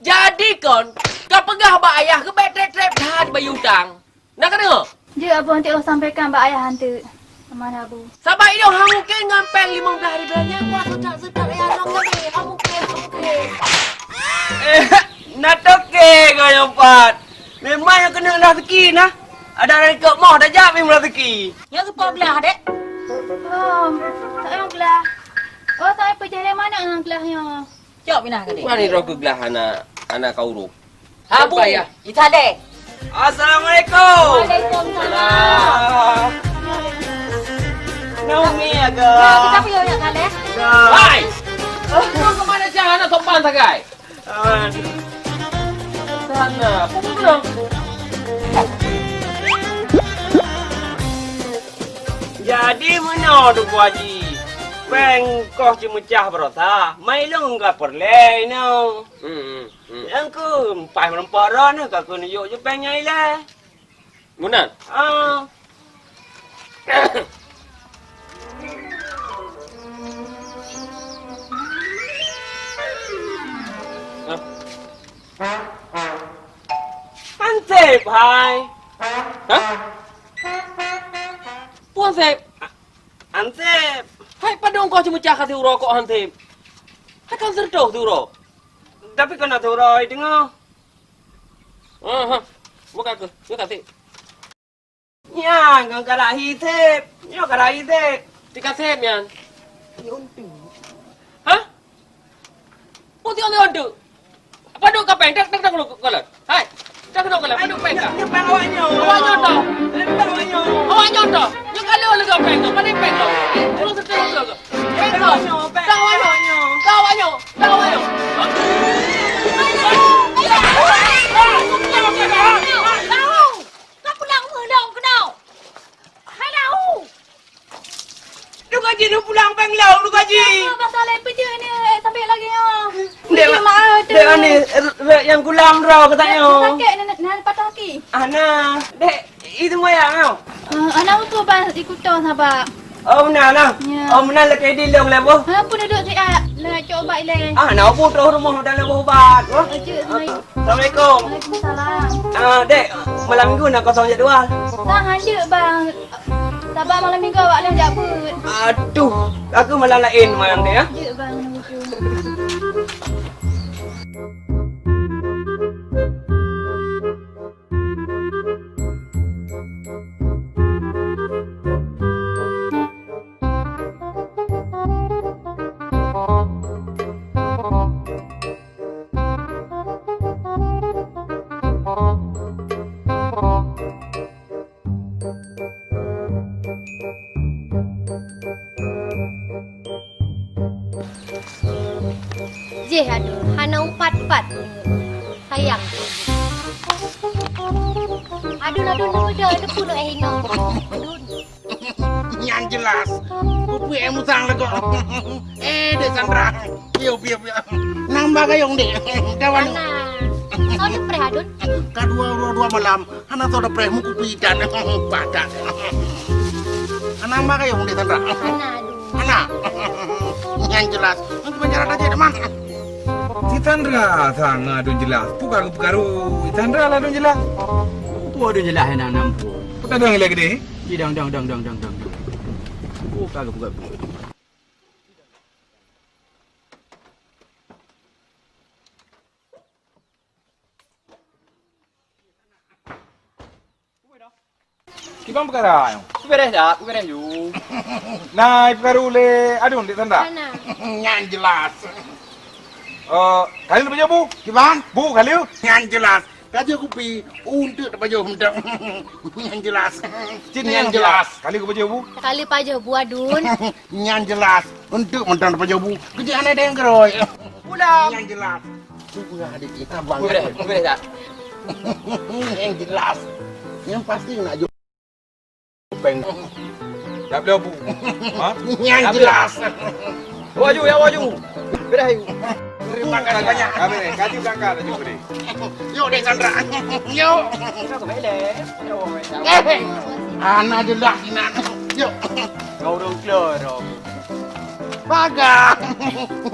Jadi kon, ka peugah bak ayah keu bék treb-treb that bayeue utang. Na ka deungoe? Jeuet, Abu, nanti ulôn sampaikan bak ayah nanti. Aman, Abu. Saban ilôn hana mungken ngon péng limong blaih ribèe nyan, buat seutak-seutak ayah lôn tadi. Hana mungken, hana mungken. Eh, na toke kau nyoe pat. Memang nyang keuneuk raseuki nah. Ada dari kok moh dah jak memang raseuki. Nyoe seupôt blaih, Dek. Oh, tak payah gelah. Oh, saya pejah lé manok ngon gelah nyoe. Cok pinah ka deh. Wani droe keu glah hana, hana ka urôh. Habu, Bayah. Ita deh. Assalamualaikum. Waalaikumsalam. Naomi, aga. Nah, kita piye nyak ka deh? Hai. Kau ke mana cah hana sopan sagai? Aduh. Sana, apa pula? Jadi meunoe Teungku Haji, péng koh ceumeucah baroesa, mai lôn ka peureulèe inoe. Hmm, hmm, hmm. Nyang keu empat meureumpok droeneuh ka keuneuk jok ju péng nyan ilèe. Meunan? Ah. Hah? Hansép, hai. Hah? Peue Hansép? Hansép. Hai, padub kah ceumeucah ka siuroe kok Hansép? Hai, kan seureutôh siuroe. Tapi kon na siuroe deungoe. Aha. Buka ke? Buka sih. Nyan, ngon karahi Sép. Nyoe karahi Sép. Tika Sép nyan. Hah? Putih oleh onde. Padub ka péng, tak, tak, tak, lu, kolot. Hai. Tak, tak, kolot. Padub péng ka. Nyoe péng awak nyoe. Awak nyoe toh. Péng awak nyoe. Awak nyoe toh. Nyoe ka lheueh leuga péng tu. Padub péng tu. Urus setel tu. Péng tu. Péng awak nyoe. Péng awak nyoe. Péng awak nyoe. Péng awak nyoe. Hah? Ka pulang meulong keunoe. Hai lau. Dugaji nu pulang péng lom, Dugaji. Apa pasal eh, peujeuet ni, eh, sampai lagi, oh. Dek, peujeuet mah, tu. Dek, ni, rek nyang kulam droe keutanyoe. Sakét, nan, nan patah kaki. Ana, dek, itu moyang, oh. Eh, ana uku bang, ikut tu sabar. Oh, meunan lah. Ya. Oh, meunan lakèe dilong lah, boh. Ha, pun duduk siat. Lah, cok ubat ilèe. Ah, nak ubat terus rumah, dah lah ubat, boh. Ojek, hai. Assalamualaikum. Waalaikumsalam. Ah, dek, malam minggu na kosong jadwal. Dah hanjeuet, bang. Sabar malam minggu awak leh jak beuet. Aduh, aku malam laén malam ni, ya. Jeuet, bang, betul. Jih aduh, hana upat-upat. Sayang. Adun, adun, adun, adun, adun, eh, ingat. Adun. Nyan jelas. Kupi eh musang lego. Eh, Dek Sandra. Piu, piu, piu. Nambah gayung, Dek. Kawan. Ana. Soe preh adun? Ka dua, dua, dua malam. Hana soe preh mu kupi dan padat. Nambah gayung, Dek Sandra. Ana, adun. Hana. Nyan jelas. Nanti penjara aja, teman. Si Sandra sang adun jelas. Peue ka geupeukaru? Si Sandra lah adun jelas. Peue adun jelas nang nam peue? Peue tadong ilèe keudeh? Ji dang, dang, dang. Peue ka geupeukaru? Kiban peukara nyoe? Kuberes dak? Kuberes ju. Na ipeukaru lé adun Dek Sandra? Hana. Nyan jelas. Eh, ka lheueh pajoh bu? Kiban? Bu ka lheueh? Nyan jelas. Pajoh kupi, untuk tapajoh mantong. Nyan jelas. Cit nyan jelas. Ka lheueh kupajoh bu? Ka lheueh pajoh bu adun. Nyan jelas. Untuk mantong tapajoh bu. Keujiek hana deng keurôi. Pulang. Nyan jelas. Kuberes, kuberes dak? Yang jelas. Yang pasti nak jawab. Peng. Dak bloe bu. Ha? Yang jelas. Waju, ya waju. Beres ayu. Terima kasih banyak. Kami ni, kaji berangkat laju beri. Yuk, Dek Sandra. Yuk. Eh, ana jelas inan. Yuk. Kau urang keluar. Bagai.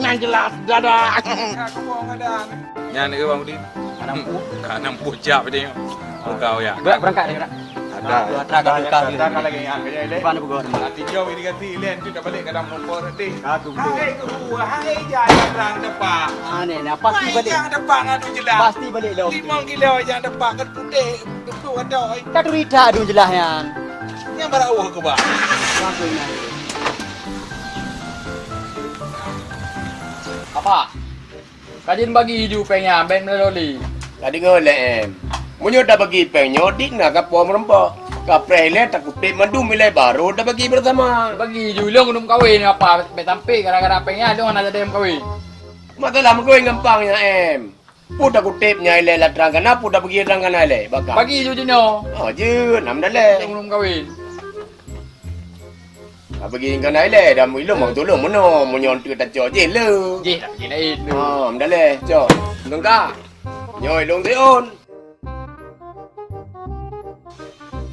Nyan jelas, dadah. Nyan ke, Bang Udin? Ka nam ploh. Ka nam ploh jam tadi. Buka, ya. Berat berangkat ni, berat. Ada. Ada, ada, ada, ada lagi, ya. Depan ada pegawai. Nanti jauh ini ganti, lain tu dah balik ke dalam kompor nanti. Aku betul. Hai, ke buah, hai, jangan terang depan. Aneh, nah, pasti balik. Hai, jangan depan, aduh, jelas. Pasti balik, Long. Lima kilo jangan depan, kan putih. Betul, ada, hai. Tak cerita, aduh, jelas, ya. Yang baru awal ke, Bang. Langsung, ya. Apa? Ka jeuet bagi ju péng nyan, bèk meulali. Ka deungoe lé, Em. Meunyoe tabagi péng nyoe, dik na kapoe meurumpok. Kapreh ilèe, takutép mandum ilèe, baru tabagi beurasama. Bagi ju, lôn keuneuk meukawen, apa, bèk sampé gara-gara péng nyan, lôn hana jadi meukawen. Masalah meukawen gampang nyan, Em. Peue takutép nyan ilèe lam trang kana, peue tabagi trang kana ilèe, baka. Bagi ju jinoe. Oh, jeuet, alhamdulillah. Lôn keuneuk meukawen. Ka bagi ngon ilèe dah ilôn mau tulông meunoe, meunyoe teuk tacok jih le. Jih dah jih laén tu. Ha, meudaléh cok. Tungga. Nyoe ilôn siôn.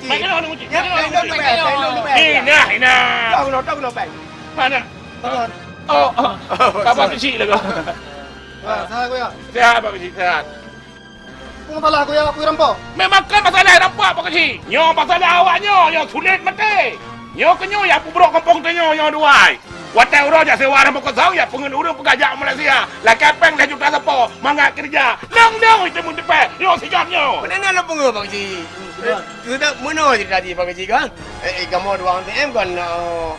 Cik. Baik, kena, Cik. Ya, baik, baik, baik, baik, baik. Inah, inah. Tahu, tahu, tahu, baik. Mana? Betul. Oh, oh. Apa tu, Cik, lagu? Ah, sehat, Kuya? Sehat, Pak Keuchik, sehat. Peue masalah, Kuya? Kuya rampok? Memang kon masalah rampok, Pak Keuchik. Nyoe masalah awak nyoe, nyoe sulet maté. Nyoe keuh nyoe nyang peubrok gampông tanyoe nyoe duai. Watèe uroe jak sewa rumoh kosong, jak peungeut ureueng peugah jak Malaysia. Lakèe péng lhèe juta sapo, mangat keureuja. Nang-nang itu meuteupeue, nyoe sijam nyoe. Meunan lôn peungeut, Pak Keuchik. Ya. Sudah meunoe ceurita jih, Pak Keuchik, kan? Eh, eh, kamoe dua A T M kan, eh,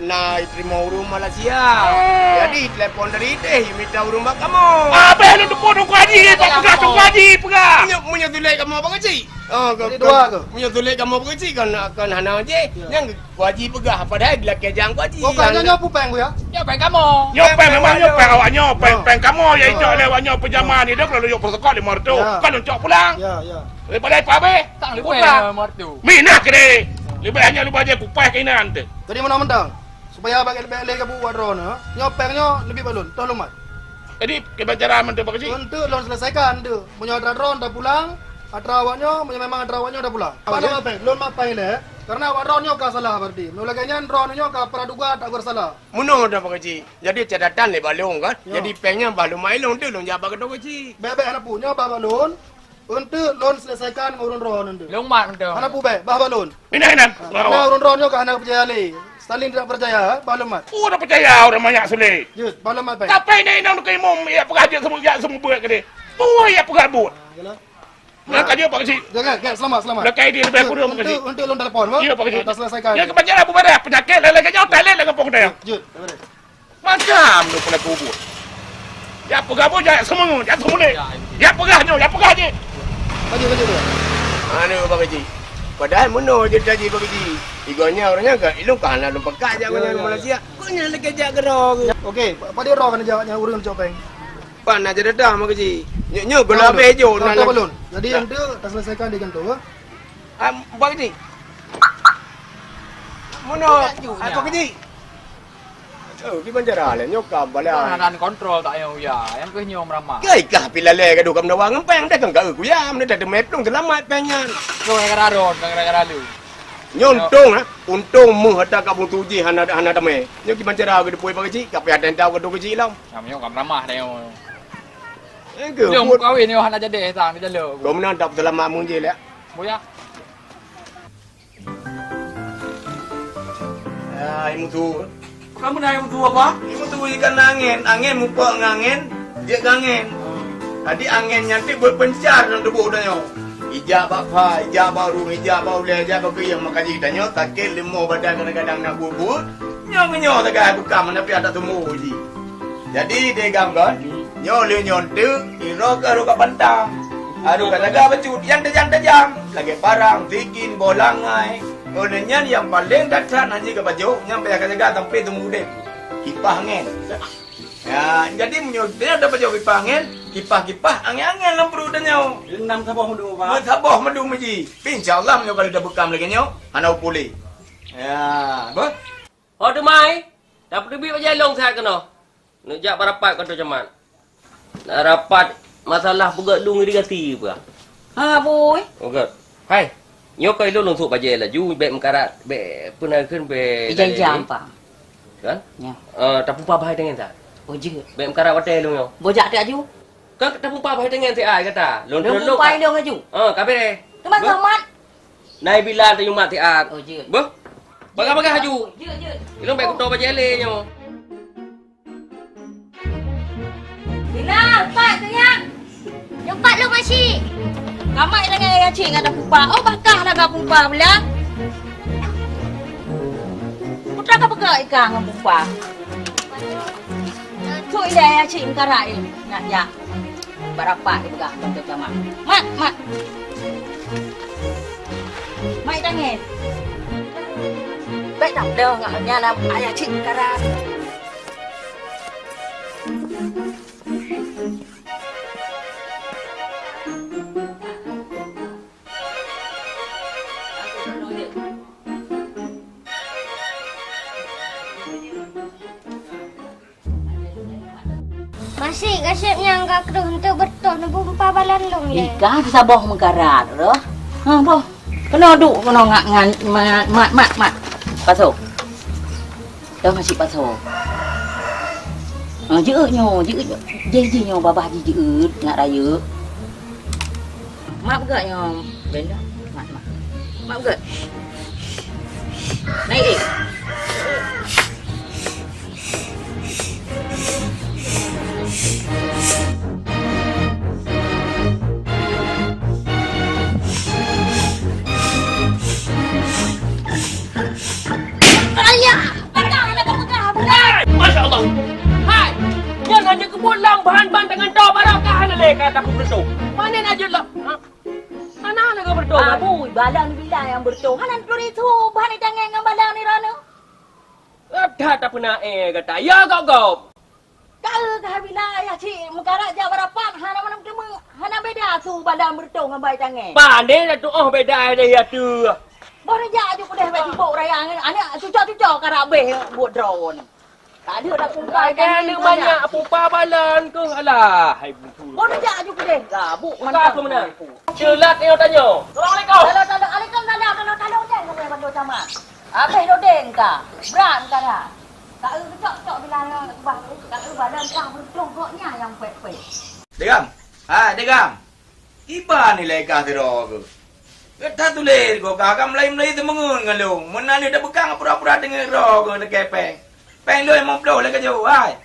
na jiteurimong ureueng Malaysia. Oh. Jadi, telepon dari idéh, mita ureueng bak kamoe. Ah, abéh lôn telepon Teungku Haji, Pak, peugah Teungku Haji, peugah. Meunyoe, meunyoe sulet kamoe, Pak Keuchik. Oh, jadi dua ke? Meunyoe sulet kamoe, Pak Keuchik, kan, kan hana jih. Ya. Nyang Teungku Haji peugah, padahai dilakèe jak Teungku Haji. Oh, kan nyoe, nyoe peue péng, Kuya? Nyoe péng kamoe. Nyoe péng, memang nyoe péng awak nyoe, péng, péng kamoe, ya, icok lé awak nyoe peujaman ni, dok lalu jok peuseukot lima reutôh. Ya. Kan lôn cok pulang. Ya, ya. Daripada ipah abéh, tak lupa pulang. Nomor tu. Minah keudéh. Leubeh nyoe leubeh jih kupaih keunan teuh. Jadi meunan mantong, supaya bèk, bèk lé gabuk buat droeneuh, nyoe péng nyoe leubeh bak lôn, toh lôn mat. Jadi, kiban cara mantong, Pak Keuchik? Untuk lôn selesaikan tu. Meunyoe atra droeneuh tapulang, atra awak nyoe, meunyoe memang atra awak nyoe tapulang. Apa lôn mat péng? Lôn mat péng lé, karena awak droeneuh nyoe ka salah berarti. Meunyoe lagèe nyan droeneuh nyoe ka praduga tak bersalah. Meunoe dah, Pak Keuchik. Jadi, catatan lé bak lôn kan. Ya. Jadi, péng nyan bah lôn mat lôn tu, lôn jak bak Teungku Haji. Bèk, bèk, hana peue. Nyoe bah bak lôn. Untuk lôn selesaikan ngon ureueng droeneuh. Lôn mat mantong. Hana peue bèk, bah bak lôn. Inan, inan. Ha, karena ureueng droeneuh ka hana peucaya lé. Saling tidak percaya, eh, bah lôn mat. Oh, dah peucaya ureueng manyak sulet. Jeuet, bah lôn mat bèk. Tapi ni inong dekat imum, ya peugah jeuet semua, ya semua buet ke dia. Peue ya peugah buet. Yalah. Nak kajut, Pak Keuchik. Jangan, jangan, selamat, selamat. Nak kaji leubeh kureueng, Pak Keuchik. Untuk, untuk lôn telepon, apa? Ya, Pak Keuchik. Dah selesaikan. Ya, kebanyakan Abu Badah, penyakit lain-lain kejauh, Thailand dengan pokok dayang. Jeuet, jeuet. Macam tu pula kubur. Ya peugah boh, ya semua, ya semua ni. Ya peugah nyoe, ya peugah jih. Lanjut, lanjut, lanjut. Anu, Pak Haji. Padahal meunoe jeuet taji, Pak Haji. Igonya orangnya ka ilung ka hana lom pekat jak, ya, ngon, ya, Malaysia. Kok nyan lagi jak keudroe. Okey, pa-, padum droe kan jak nyang ureueng cok péng? Pan na jeuet datang, Pak Haji. Nyoe, nyoe, nah, belum habis jauh, nah, nah, balon. Jadi, nah, ente tak selesaikan di kantor, ha? Ah, Pak Haji. Meunoe, ah, Pak Haji. Oh, kiban cara lé nyoe ka balai. Kan hana kontrol tak payah uya. Nyang keuh nyoe meuramah. Kei kah pih lalé gadoh ka meudawa ngon péng, dah kan ka eu kuya, meunan dah teumé plueng seulamat péng nyan. Nyoe gara-gara ron, gara-gara lu. Nyoe untông, ha? Untông meuh ata ka buntu jih hana, hana teumé. Nyoe kiban cara geuteupue Pak Keuchik, ka payah tenda gadoh keuchik lom. Nyang nyoe ka meuramah dah nyoe. Engkeuh, belum buet kawin nyoe hana jadi, sang dijalok. Kau meunan dak seulamat meuh jih lé. Boya. Hai, mutu. Kamu naik mutu apa? Mutu ikan angin, angin mupok ngon angin, jeuet ngon angin. Jadi angin nyan ti buet peuncar lam tuboh tanyoe. Ijak bak pha, ijak bak rueng, ijak bak ulèe, ijak bak keuieng, maka jih tanyoe sakét leumoh badan kadang-kadang na buet-buet. Nyoe meunyoe sagai bukam, tapi ada tumbuh jih. Jadi, degam kon, nyoe lheueh nyoe teuk, iroe ka rhot ka pantang. Arhot ka jaga bacut nyang tajam-tajam, lagèe parang, sikin, boh langai. Ngon nyan nyang paleng that-that hana jeuet ka pajôh, nyan payah ka jaga sampoe seumeu udép. Kipah angén. Ya, jadi meunyoe tanyoe tapajoh kipah angén, kipah-kipah angén-angén lam pruet tanyoe. Nam saboh meudu, Pak. Meusaboh meudu meuji. Tapi insya Allah meunyoe ka lheueh tabeukam lagèe nyoe, hana upulé. Ya, beuh. Ho teumai, tapeuteubiet bajèe lôn siat keunoe. Neuk jak beurapat kantor camat. Neuk rapat masalah peugöt lôn irigasi peugah. Ha, bui. Peugöt. Hai, nyoe ka ilôn lôn sôk bajèe laju, bèk meukarat, bèk peue na kheun, bèk ija-ija lalé. Ampa. Kan? Ya. Eh, tapumpa bak hai tangen sa. Oh, jeuet. Bèk meukarat watèe lôn nyoe. Boh jak tiep aju. Kan tapumpa bak hai tangen si ai kata. Lôn, lôn pumpa ilôn laju. Ha, ka bèrèh. Teuma selamat. Nai bila teunyumat siat. Oh, jeuet. Beuh. Bagah-bagah aju. Jeuet, jeuet. Ilôn bèk kuto bajèe lé nyoe. Bila, pat tu nyak. Nyoe pat lôn masih. Kamat dengan ayah cik ngan pumpa. Oh, bakah lah ngon pumpa pula. Putra ka peugah ikan ngon pumpa. Cuk ilèe ayah cik meukarat ilèe. Nak jak. Beurapat dipeugah keu Mak. Mak, mak. Mak tangen. Bèk dah, dah, nyan ayah cik karat. Masih gasep nyang ka kreueh untuk beureutoh neubumpa balan lôn lé. Ika saboh meukarat roh. Ha, boh. Keunoe duek keunoe ngat ngan mat, mat, mat, mat. Pasoe. Dah masih pasoe. Ha, jeuet nyoe, jeuet nyoe. Jih, jih nyoe babah jih jeuet ngat rayeuk. Mak peugah nyoe, Brenda. Mak, mak. Mak peugah. Naik, eh. Ayah! Peugah, hana peugah, peugah! Masya Allah! Hai! Nyan hana keubuet lam bahan-bahan tangan droe barokah hana lé ka tapeubeureutoh. Pane na jeuet lom? Ha? Hana lagèe beureutoh, kan? Abu, balang bila nyang beureutoh. Hana turi su, bah ni tangai ngon balang ni rana. Gata tapeuna, eh, gata. Ya, gop-gop. Ka, ka bila ayah cik meukarat jak beurapat, hana mandum teuma. Hana beda su balang beureutoh ngon bai tangai. Pane na tuoh beda deh ya tu. Boh neujak aju keudeh bak sibok raya ngon aneuk cuco-cuco karab beh buet droe ni. Tak ada dah pungkai. Lagèe aneuk manyak pumpa balan keuh, alah, hai bungsu. Boh neujak aju keudeh. Gabuk mantong. Buka aku meunan. Ceulat nyoe tanyoe. Assalamualaikum. Talo, talo, alaikum salam, talo, talo, jangan kata bantu sama. Abeh dodeng ka. Brat ka dah. Tak eu cok-cok bila nyoe bah. Tak eu badan kah beutôi goknya nyang pek-pek. Degam. Ha, degam. Kiban nilai kah sidroe keuh? Gata tuléh di gob kah, ka meulayeue-meulayeue teumeungeut ngon lôn. Meunan lé tabeukang pura-pura deungon droe keuh lakèe péng. Péng lôn limong ploh lé kajoh, hai.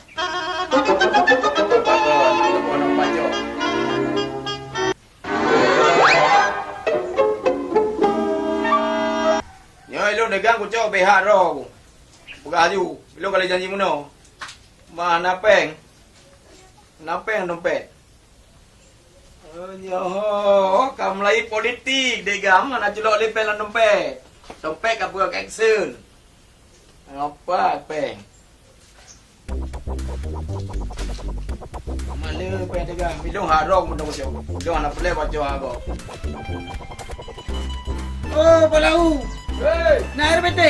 Nyoe lôn dagang kucok B H droe ku. Peugah laju, lôn ka lheueh janji meunoe. Ma na péng. Na péng dompet. Oh, nyoe ka mulai politik, degam hana culok lé péng lam dompet. Dompet ka peugah keu action. Apa péng? Mana péng degam? Ilôn harong pun dong. Ilôn hana peureulèe baca agam. Oh, Pak Lau. Hei. Na R B T?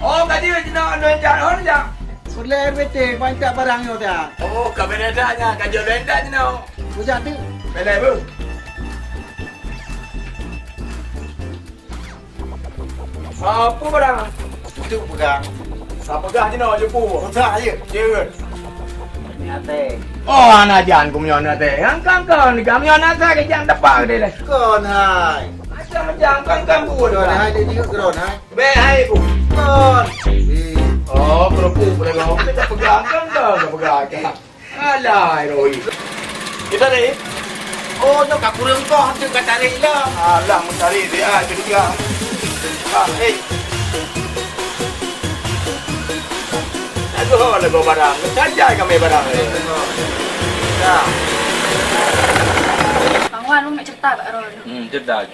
Oh, ka jeuet jinoe, anu jak, oh, jak. Peureulèe R B T, banyak barang nyoe dah. Oh, ka beda dah nya, ka jeuet dah jinoe. Bujang tu. Beda, Bu. Apa barang? Tu pegang. Apa gah jinoe, Jepu? Susah aja. Jeuet. Nate. Oh, anak jan ku meunyoe nate. Angkang kon, ka meunyoe nate ke jang depan deh. Kon hai. Macam-macam kan kamu. Kon hai, dia juga keron hai. Bèk hai ku. Kon. Oh, kerupuk boleh kau. Kita pegang kan kau, kita pegang kan. Alah, Roy. Kita ni. Oh, tu kat kurang kau, tu kat tarik lah. Alah, mencari dia, jadi dia. Ah, eh. Aduh, ada kau barang. Cajai kami barang ni. Nah. Bang Wan, lôn nak cerita bak Ron. Hmm, cerita.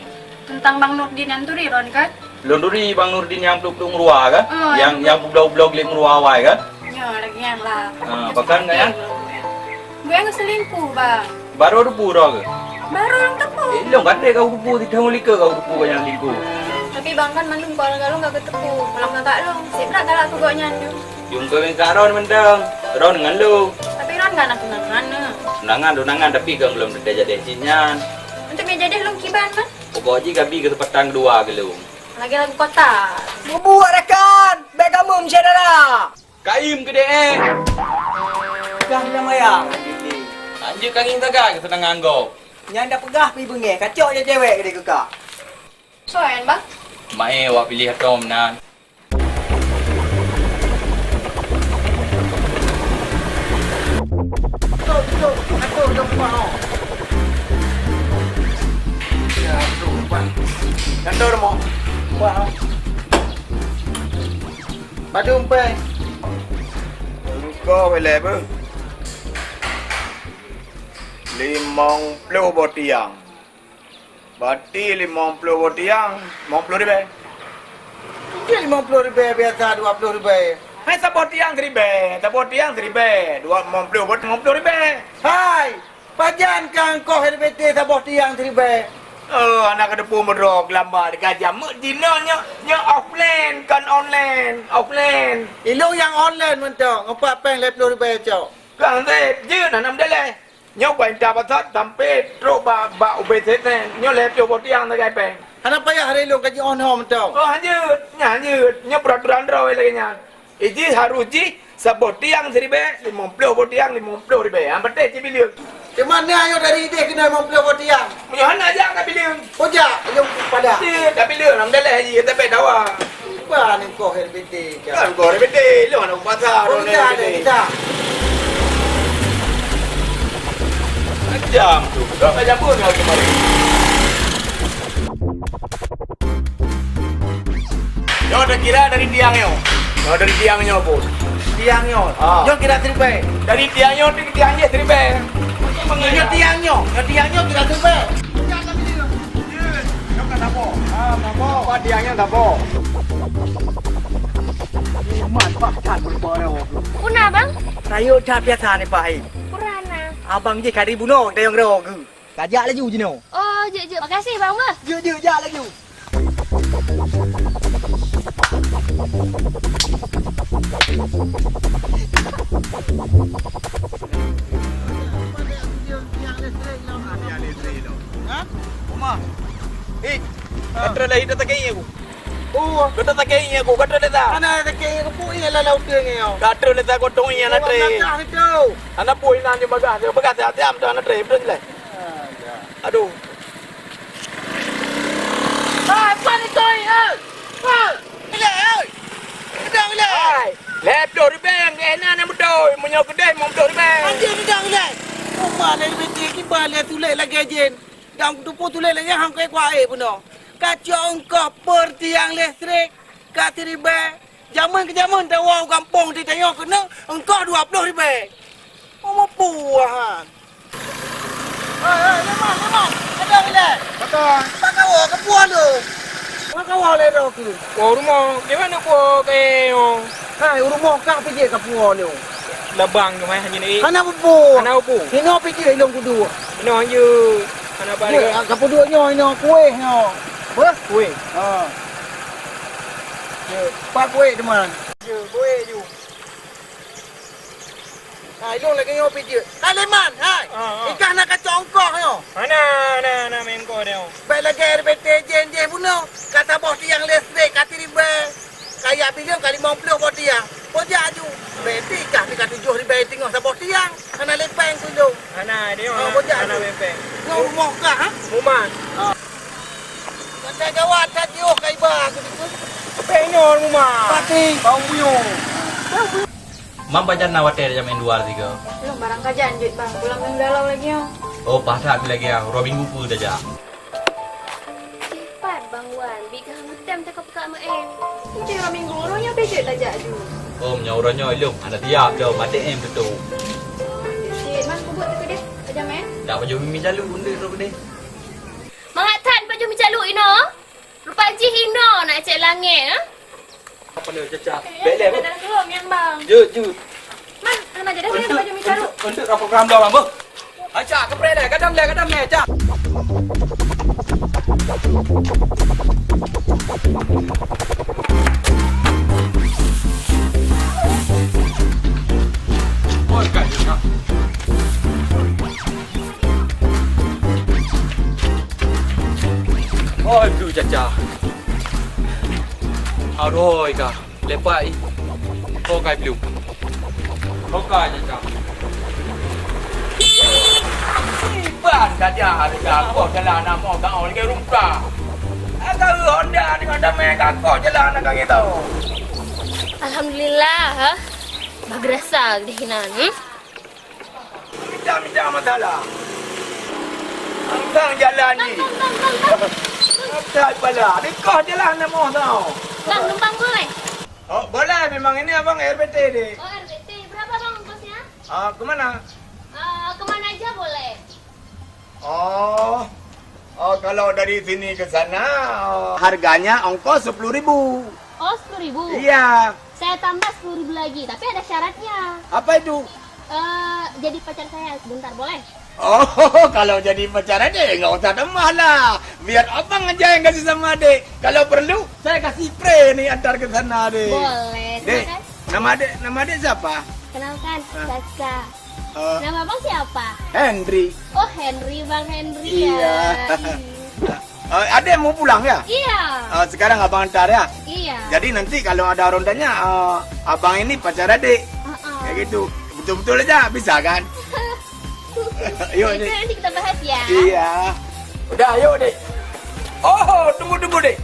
Teuntang Bang Nurdin nyan turi Ron kan? Lôn turi Bang Nurdin nyang pluek-pluek meurua kan? Oh, nyang, nyang peubloe-bloe gleh meurua awai kan? Nyoe lagèe nyan lah. Ah, bahkan kan? Gue nggak selingkuh, Bang. Baru teupeu droe keuh? Baru lôn teupeu. Eh, lôn kadek kau teupeu, sithôn likot kau teupeu kau nyang selingkuh. Tapi Bang kan mandum keluarga lôn ka geuteupeue. Malam kakak lôn, siblah galak keu gobnyan nyoe. Jungkai keu Ron mantong. Ron ngon lôn. Tapi Ron kan tunangan na. Tunangan, tunangan, tapi kan belum ada jadi cit nyan. Untuk meujadi lôn kiban mah. Pokok jih gabi keuseumpatan keudua keu lôn. Lagèe lagu kota. Bubuak rakan, bèk kamoe meusyedara. Kaim keudéh, eh. Peugah meulayang, Haji Ti. Hanjeuet ka ngieng sagai keuseunangan gob. Nyan dak peugah pi beungéh, kacok jeuet cewek keudéh keu ka. Soe nyan, Bang? Mak, eh, awak piléh atong nan. Tok, tok, atur dong rumah, oh. Ya, aduh, Bang. Atur, Mak. Wah. Padum pèng? Engko belai beuh. Limong ploh boh tiang. Berarti limong ploh boh tiang, limong ploh ribèe. Engke limong ploh ribèe biasa dua ploh ribèe. Hai saboh tiang siribèe, saboh tiang siribèe, dua limong ploh boh limong ploh ribèe. Hai! Pajan ka engkoh R B T saboh tiang siribèe? Oh, hana kateupeue meudroe geulamba dikajam. Meuet jinoe nyoe, nyoe offline kon online, offline. Ilôn nyang online mantong, ngon pat pèng lhèe ploh ribèe cok. Kang Sép, jeuet hana meudalèh. Nyoe ban ita basot sampai trok bak, bak ubé sét nyan. Nyoe lhèe ploh boh tiang sagai pèng. Hana payah lé lôn ka jiôh noe mantong. Oh, hanjeuet, nyan hanjeuet. Nyoe peuraturan droe lagèe nyan. Ijih harôh jih saboh tiang siribèe, limong ploh boh tiang, limong ploh ribèe. Han patéh cit bileueng. Teuma na nyoe dari idéh keunoe limong ploh boh tiang? Meunyoe hana jak ka bileueng. Oh, jak, lôn padah. Cit, ka bileueng, alhamdulillah, haji, tapi dawa. Ban engkoh R B T, jak. Kan engkoh R B T, lôn aneuk pasar, oh, kita ada, kita. Macam tu, dah macam pun kau kemarin. Nyoe takira dari tiang nyoe. Nyoe dari tiang nyoe, Bos. Tiang nyoe. Ah. Nyoe kira siribèe. Dari tiang nyoe, tiang nyoe siribèe. Nyoe tiang nyoe. Nyoe tiang nyoe kira siribèe. Nyoe ka saboh. Ah, saboh. Apa tiang nyoe saboh? Iman, bah, that berubah. Puna, Bang? Rayeuk that biasa ni, Pak. Purana. Abang jih kari bunoe, dayong roe geuh. Ka jak laju jinoe. Oh, jeuet, jeuet. Makasih, Bang, beuh. Jeuet, jeuet, jak laju. Ha? Uma. Eh, ha. Ka trok lagi dah sakét aku. Oh. Ka trok sakét aku, ka trok lesa. Hana sakét aku, pui lah lalu tengah. Ka trok lesa kotong ni, hana trok. Hana pui lah, ni bagah, bagah siap-siap tu, hana trok, betul lah. Aduh. Hai, pan itu, eh! Pan! Ilèe, oi! Keudong ilèe! Hai, lhèe ploh ribèe nyang keuh na, na beutôi. Meunyoe keudeh, limong ploh ribèe. Anjing keudong ilèe! Uma lé ribèe kiban lé tuléh lagèe jén. Dan tupu tuléh lagèe hang keu kuah aé bunoe. Ka cok eungkôt peur tiang listrik, ka siribèe. Jameun keu jameun tawoe u gampông di tanyoe keuneuk eungkôt dua ploh ribèe. Meupue han. Hei, hei, Leman, Leman. Ada bilai. Pakon? Bak kawoe, ka puwoe lôn. Bak kawoe lé droe keuh. Woe rumoh, di mana puwoe keu nyoe? Hai, u rumoh kah pih jeuet ka puwoe lôn. Labang nyoe hai hana ni. Hana peue-peue. Hana peue-peue. Inoe pih jeuet ilôn kuduek. Inoe hanjeuet. Hana ba lé. Ka peuduek nyoe, inoe kueh nyoe. Beuh? Kueh. Ha. Jeuet. Pat kueh teuma. Jeuet, kueh ju. Hai, lôn lagèe nyoe pih jeuet. Hai, Leman, hai. Ah, ah. Ikah na kacok eungkôt nyoe. Hana, hana, hana meueungkôt nyoe. Bèk lagèe R B T jén jih bunoe. Ka saboh tiang listrik, ka siribèe. Ka jak bileueng ka limong ploh boh tiang. Bojak aju. Bèk pih kah pih ka tujoh ribèe teungoh saboh tiang. Hana lé pèng keu lôn. Hana, dia hana, hana lé pèng. Ngon rumoh kah, ha? Mumat. Ah. Gata gawat that jiôh ka iba keu dikeue. Pèng nyoe mumat. Pati. Bawang buyong. Mam pajan na watèe tajak meu'en luwa sigoe? Lôn barang ka janjeuet, Bang. Pulang minggu dalam lagi, oh. Oh, paih that lagèe nyan. Uroe Minggu peue tajak? Cit pat, Bang Wan. Bit ka meutem teuka-peuka meu'en. Uroe Minggu, uroe nyoe bejeuet tajak ju. Oh, meunyoe uroe nyoe ilôn hana siap lom, A T M tutup. Cit, man kubuet teukeudeh. Tajak meu'en? Dak pajoh mi calu, undeh droe keudeh. Mangat that pajoh mi calu inoe. Rupa jih inoe nak cek langèt, eh? Apa ni, Caca? Bèk lé, Bu. Jeuet, jeuet. Man, hana jadi saya baju micaru. Untuk, untuk program dong, Bang. Acak, keprek leh, gadam leh, gadam leh, cak. Oh, aduh, caca. Aroi ka. Lepak ih. Kok kai belum? Kok kai, caca. Iban saja harga kok jalan nama kau lagi rupa. Agak Honda dengan damai kau jalan akan gitu. Alhamdulillah, ha? Bagerasa geudehinan, hmm? Mita-mita masalah. Angkang jalan ni. Bang, bang, bang, bang, bang, bang. Asal pala. Dikah jalan nama tau. Bang, numpang boleh? Oh, boleh. Memang ini abang R B T deh. Oh, R B T. Berapa, Bang, ongkosnya? Ah, ke mana? Ah, ke mana aja boleh. Oh. Oh, kalau dari sini ke sana, oh, harganya ongkos sepuluh ribu. Oh, sepuluh ribu? Iya. Saya tambah sepuluh ribu lagi, tapi ada syaratnya. Apa itu? Eh, jadi pacar saya sebentar, boleh? Oh, kalau jadi pacar adik, nggak usah tambah lah. Biar abang aja yang kasih sama adik. Kalau perlu, saya kasih pre nih antar ke sana, deh. Boleh, dek, silakan. Nama adik, nama adik siapa? Kenalkan, ah, Caca. Eh. Nama abang siapa? Henry. Oh, Henry, Bang Henry ya. Iya. Ih. Eh, adek mau pulang ya? Iya. Eh, sekarang abang antar ya? Iya. Jadi nanti kalau ada orang tanya, eh, abang ini pacar adik. Heeh. Kayak gitu. Betul-betul aja bisa kan? Yuk, itu Dek. Nanti kita bahas ya. Iya. Udah, yuk, Dek. Oh, tunggu, tunggu, Dek.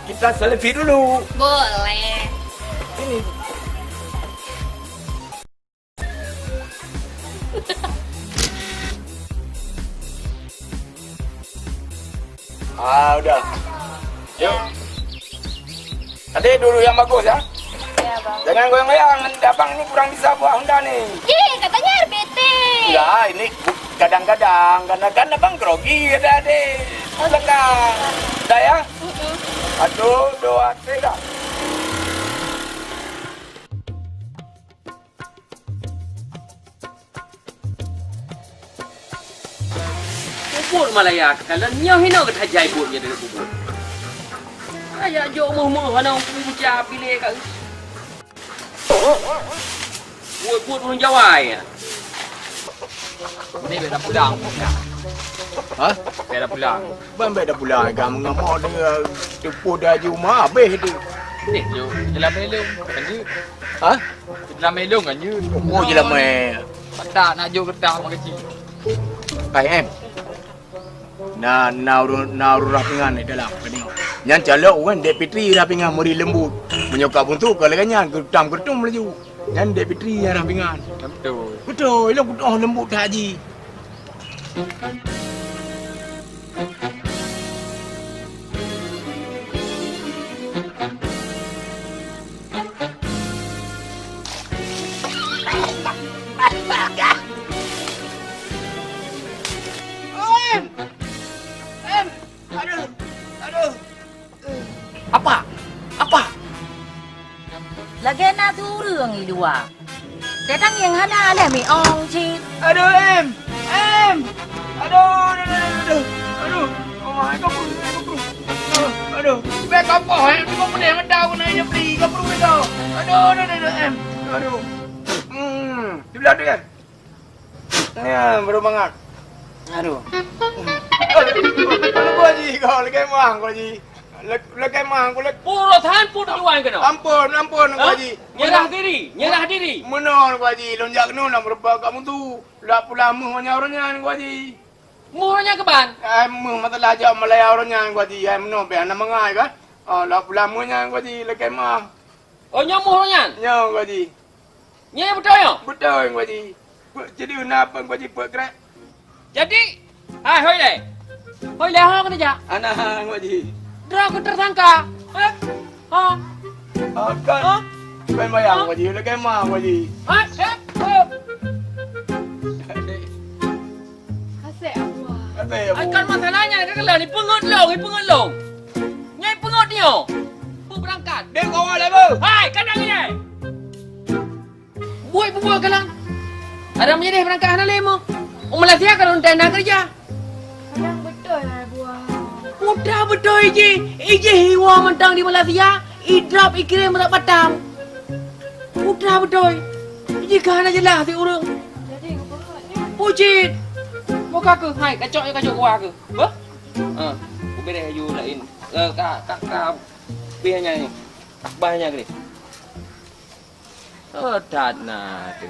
Kita selfie dulu. Boleh. Ini. Ah, udah. Yuk. Nanti dulu yang bagus ya. Ya, Bang. Jangan goyang-goyang, nanti abang ini kurang bisa bawa Honda nih. Ih, katanya R B T. Enggak, ini bu-, kadang-kadang, karena kan abang grogi ada adik. Oh, belakang. Iya. Udah ya? Mm-mm. Satu, dua, tiga. Bubut Malaya keukalon nyoe hinoe geutajai buet nyoe deungon bubut. Ayak jok meuh-meuh hana uku buca piléh ka. Buet-buet ureueng Jawa nyan. Ni beda pulang. Hah? Beda pulang. Ban beda pulang ka mengamok dia teupeu dah jumah habéh tu. Ni jok dalam elong. Lanjut. Hah? Dalam elong kan jeuet. Oh, jeulamak. Patak nak jok geutah mak keuci. Hai, em. Na, na ureueng, na ureueng rah pingan di dalam, ka deungoe. Nyan calok ureueng Dek Fitri rah pingan meuri leumbut. Meunyoe ka buntu ka lagèe nyan, geutam geutum laju. Nyan Dek Fitri nyang rah pingan. Beutôi. Beutôi, ilôn kutoh leumbut that jih. Em! Em! Aduh! Aduh! Apa? Apa? Lagèe na ureueng i luwa. Datang nyang hana lé miong cit. Aduh, em! Em! Aduh, aduh, aduh, aduh, aduh. Oh, ai, kau pun, ai, kau pun. Aduh, aduh. Bèk kau poh, eh. Kau pun dah mentau kena dia beli. Kau pun dah. Aduh, aduh, aduh, aduh, em. Aduh. Hmm, di belah tu, kan? Ya, baru mangat. Aduh. Aduh, aduh, Haji, kau lagi emang, kau, Haji. Lé-, lé kemah, keu lé- Urosan pun tuan keunoe. Ampôn, ampôn, Teungku Haji. Nyerah diri, nyerah diri. Meunoe, Teungku Haji, lôn jak keunoe lam reubah kamoe tu. Lak pulang meuh ngon ureueng nyan, Teungku Haji. Meuh ureueng nyan keuban? Eh, meuh masalah jak meulaya ureueng nyan, Teungku Haji. Eh, meunoe bèk hana mangat kan. Oh, lak pulang meuh nyan, Teungku Haji, lé kemah. Oh, nyoe meuh ureueng nyan? Nyoe, Teungku Haji. Nyan beutôi nyoe? Beutôi, Teungku Haji. Peuet jadi na apa, Teungku Haji, peuet krek. Jadi, hai, hoi lé. Hoi lé, ho keuneuk jak? Hana, Teungku Haji. Droe keu tersangka. Eh? Ha? Ha, kan? Ha? Bukan bayang, Teungku Haji. Lé kemah, Teungku Haji. Ha? Eh? Oh. Hasé Allah. Hasé Allah. Ai, kan masalahnya, dia kata, ni peungeut lôn, ni peungeut lôn. Nyan peungeut nyoe. Peue beurangkat. Dek, awak lé, Bu. Hai, kadang ni. Buet bubuet kalang. Ada menyedih berangkat hana lé mo. U Malaysia kalau entah na kerja. Kadang beutôi lah buah. Mudah beutôi iji. Iji hiwa mantang di Malaysia. Idrop ikirim rot Batam. Mudah beutôi. Iji ka hana jelas di ureueng. Jadi, bubuet ni. Pucit. Muka ke, hai, kacok, kacok kuah ke. Bah? Ha, ubé deh aju lain. Eh, ka, ka, ka, bih nya ni. Bah nya ke ni. Oh, that na tu.